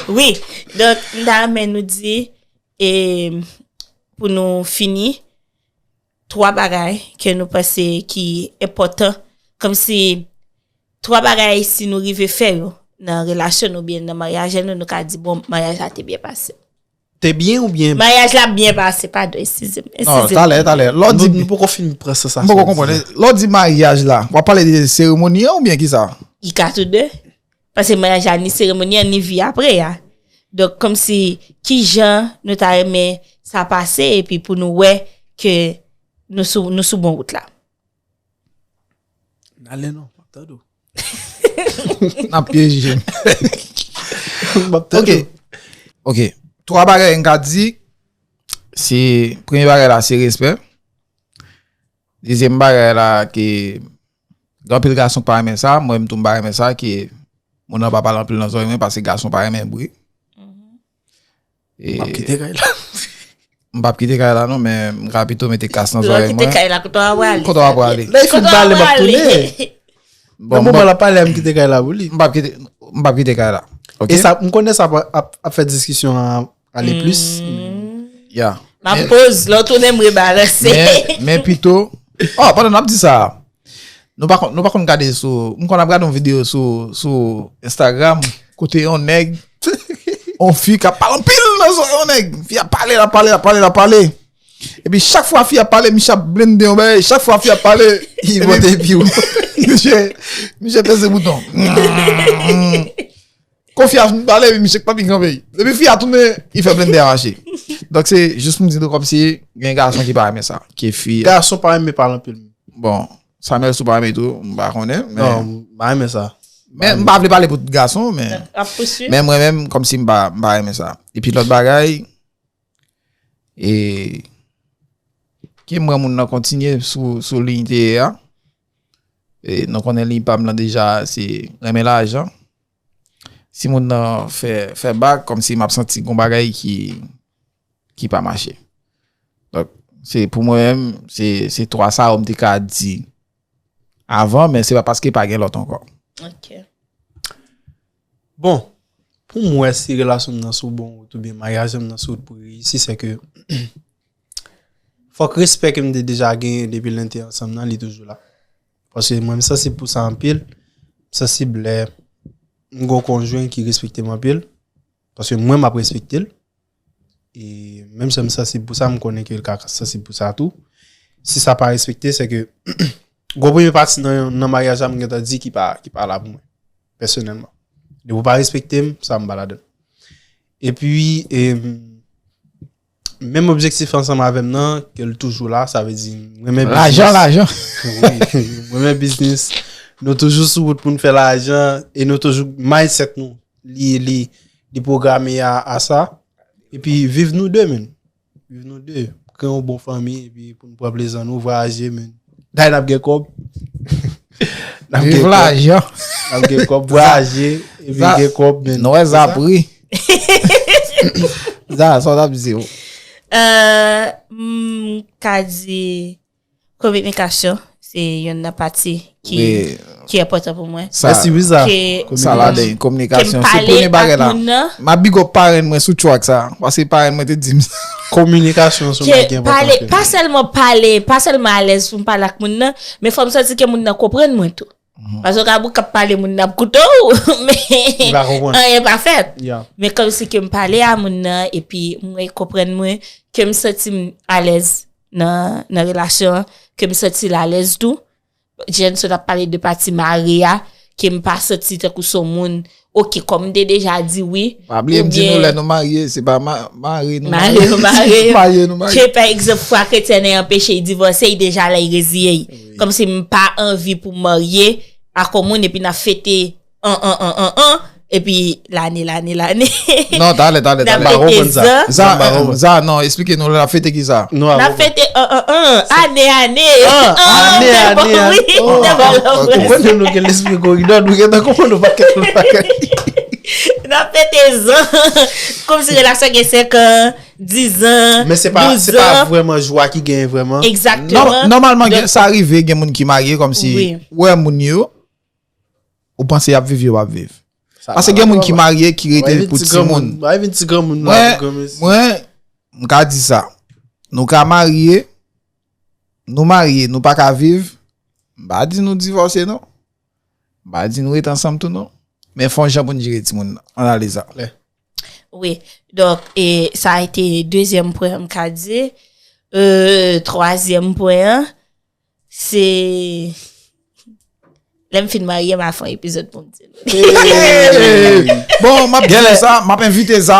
Wi, donk, m ta renmen nou di, e, pou nou fini, twa bagay ke nou panse ki enpòtan, kòmsi twa bagay, si nou rive fè yo nan relasyon nou oubyen nan maryaj nou, nou ka di, bon, maryaj la te byen pase. Te byen oubyen? Maryaj la byen pase, padon, eskize m, eskize m. Non, talè, talè. Lè w di, nou poko fin pran sans sa. M poko konprann. Lè w di maryaj la, w ap pale de seremoni an oubyen kisa? Li ka tou de. Paske maryaj la ni seremoni an, ni vi apre a. Donk, kòmsi, kijan nou ta renmen sa pase, epi pou nou wè ke nou sou, nou sou bon wout la. N ale non, m ap tande w. N ap pyeje m. M ap tande w. Ok. Ok. Twa bagay m ka di, se, premye bagay la, se respè. Dezyèm bagay la, ke gen anpil gason k pa renmen sa, mwen menm tou m pa renmen sa, ke moun nan pa pale anpil nan zòrèy mwen, paske gason pa renmen bri. M ap kite kay la. M p ap kite kay la non, men m ka pito mete kas nan zòrèy mwen. Lè w kite kay la, kote w ap prale? Kote w ap prale? Lè l fin pale, m ap tounen. Bon, nan moman l ap pale a, m kite kay la pou li. M p ap kite, m p ap kite kay la. Ok? E sa, m konnen sa ap, ap, ap fè diskisyon an ale plis. Ya. M ap poze, lè w tounen, m rebalanse. Men, men pito, oh, pandan n ap di sa, Nou pa konn, nou pa konn gade sou, m konn ap gade yon videyo sou, sou Instagram, kote yon nèg, yon fi k ap pale anpil nan zòrèy yon nèg. Fi a pale, l ap pale, l ap pale, l ap pale. Epi chak fwa fi a pale, misye ap blende yon bagay. Chak fwa fi a pale, li pote pi wo. Misye, misye peze bouton. Kon fi a fin pale, epi misye k pa fin kanpe. Epi fi a tounen, li fè blende a mache. Donk se jis pou m di nou kòmsi gen gason ki pa renmen sa, ke fi. Gason pa renmen pale anpil. Bon, Samuel, si w pa renmen tou, m pa konnen, men. Non, m pa renmen sa. Men m pa vle pale pou tout gason, men Ap pouswiv. men mwen menm, kòmsi m pa m pa renmen sa. Epi lòt bagay, e ke m wè moun nan kontinye sou sou liy te ye a. E nou konnen liy pa m lan deja se renmen lajan. Si moun nan fè fè bak, kòmsi m ap santi gon bagay ki ki pa mache. Donk se pou mwen menm, se se twa sa yo m te ka di avan, men se pa paske pa gen lòt ankò. Ok. Bon, pou m wè si relasyon m nan sou bon wout oubyen maryaj m nan sou wout pou reyisi, se ke fòk respè ke m te deja genyen depi lè n te ansanm nan, li toujou la. Paske mwen, m sansib pou sa anpil. M sansib lè m gon konjwen ki respekte m anpil. Paske mwen, m ap respekte l. E menm si m sansib pou sa, m konnen ke l ka sansib pou sa tou. Si sa pa respekte, se ke gwo premye pati nan, nan maryaj la, m gentan di ki pa, ki pa la pou mwen, pèsonèlman. Depi w pa respekte m, sa m pa ladan l. Epi, e, menm objektif ansanm avè m nan, ke l toujou la, sa vle di, mwen menm Lajan, lajan. Wi, mwen menm biznis. Nou toujou sou wout pou n fè lajan e nou toujou mindset nou. Li, li, li pwograme a, a sa. Epi viv nou de, men. Viv nou de. Kreye yon bon fanmi, epi pou n pran plezi nou, vwayaje, men. Day n ap gen kòb. N ap gen Viv kòb. Lajan. N ap gen kòb, vwayaje, epi Za- gen kòb, men. Nou wè Zapri. Za, sa w t ap di w? Euh, m ka di kominikasyon se youn nan pati ki Wi. ki enpòtan pou mwen. Sa, Mèsi, wi, Za. Ke- sa la de ke kominikasyon m se pale premye bagay ak la. Moun nan. M ap big up parenn mwen sou track sa. Paske parenn mwen te di m sa. Kominikasyon se yon bagay ki Ke pale, enpòtan. pa sèlman pale, pa sèlman alèz pou m pale ak moun nan, men fò m santi ke moun nan konprann mwen tou. Paske w ka bouke ap pale, moun nan ap koute w, men Li pa konprann. anyen pa fèt. Yeah. Men kòmsi ke m pale a moun nan, epi mwen konprann mwen, ke m santi m alèz nan, nan relasyon an, ke m santi l alèz tou. Jenn sot ap pale de pati mari a, ke m pa santi tankou se yon moun, oke, kòm m te deja di wi. Pa bliye m di nou lè nou marye, se pa ma- mari nou Mari nou marye. Marye nou marye. Ke pa egzanp, fwa kretyen an anpeche l divòse, li deja la, li reziye l. Kòmsi m pa anvi pou m marye ak yon moun, epi n ap fete an, an, an, an, an, epi lane, lane, lane. Non, talè, talè, N ap talè. fete zan. Za, Mwen pa konprann sa. Za, non, eksplike nou lè n ap fete ki sa. Nou N ap ap fete an, an, an, ane, ane. Ah, ane, ane, ane. Wi, Oh, nan oh, balon. Ou konnen nou gen lespri koridò, nou gen tan konprann nou pa kèk bagay. N ap fete zan. Kòmsi relasyon gen senk an, diz an, Men se pa, douz se pa an. Vrèman jwa ki genyen vrèman. Egzakteman. Nòm- Nòmalman, gen- Donk, sa rive, gen moun ki marye kòmsi Wi. ou wè moun yo, ou panse y ap viv, yo p ap viv. Paske gen moun ki marye, ki rete pou timoun. Ay, vin ti granmoun, Mwen, granmesi. Mwen, m ka di sa. Nou ka marye, nou marye, nou pa ka viv, m pa di nou divòse, non. M pa di nou rete ansanm tou, non. Men fò yon jan pou n jere timoun nan. Ann ale, Za. Wi. Donk, e, sa a ete dezyèm pwen an m ka di. E, twazyèm pwen an, se lè m fin marye, m a fè yon epizòd pou m di nou. Bon, m ap di sa, m ap envite Za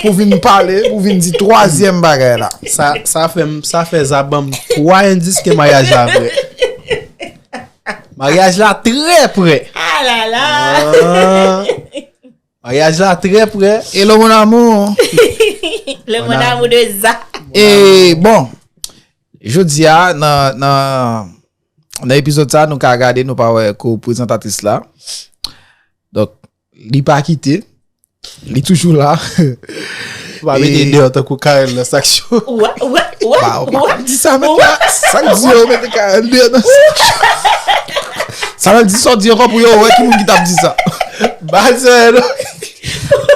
pou vin pale, pou vin di twazyèm bagay la. Sa, sa fè m, sa fè Za ban m twa endis ke maryaj la prè. Maryaj la trè prè. Ah la la! Ah. Maryaj la trè prè. Hello, mon amour. Le mon amour de Za. E bon, jodi a, nan, nan, nan epizòd sa, nou ka gade, nou pa wè ko-prezantatris la. Donk, li pa kite. Li toujou la. Ou pa mete deyò tankou Karen nan sak cho. Wè, wè, wè, Ba, ou pa wè. ka di sa, mèt la. Sa k di yo mete Karen deyò nan sak cho? Sa vle di sa w di ankò pou yo wè ki moun ki t ap di sa. Ba, se non.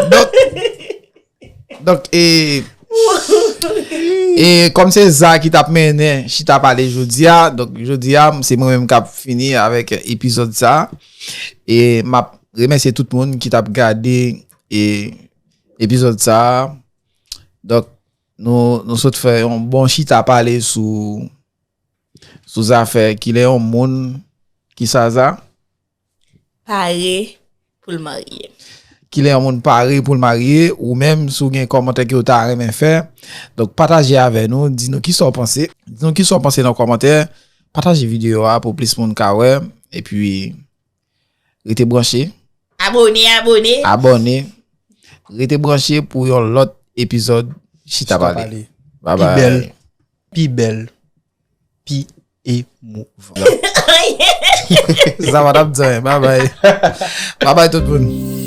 Donk, donk, e, e kòm se Za ki t ap mennen chita pale jodi a, donk jodi a, se mwen menm k ap fini avèk epizòd sa. E m ap remèsye tout moun ki t ap gade e epizòd sa. Donk, nou, nou sot fè yon bon chita pale sou, sou zafè kilè yon moun, ki sa Za? Pare pou l marye. Kilè yon moun pare pou l marye, ou menm, si w gen kòmantè ke w ta renmen fè, donk pataje avè nou, di nou kisa w panse. Di nou kisa w panse nan kòmantè. Pataje videyo a pou plis moun ka wè. Epi, rete branche. Abone, abone. Abone. Rete branche pou yon lòt epizòd Chita Pale. Bye bye. Pi bèl, pi emouvan. Sa va tap di. Bye bye. Bye bye tout moun.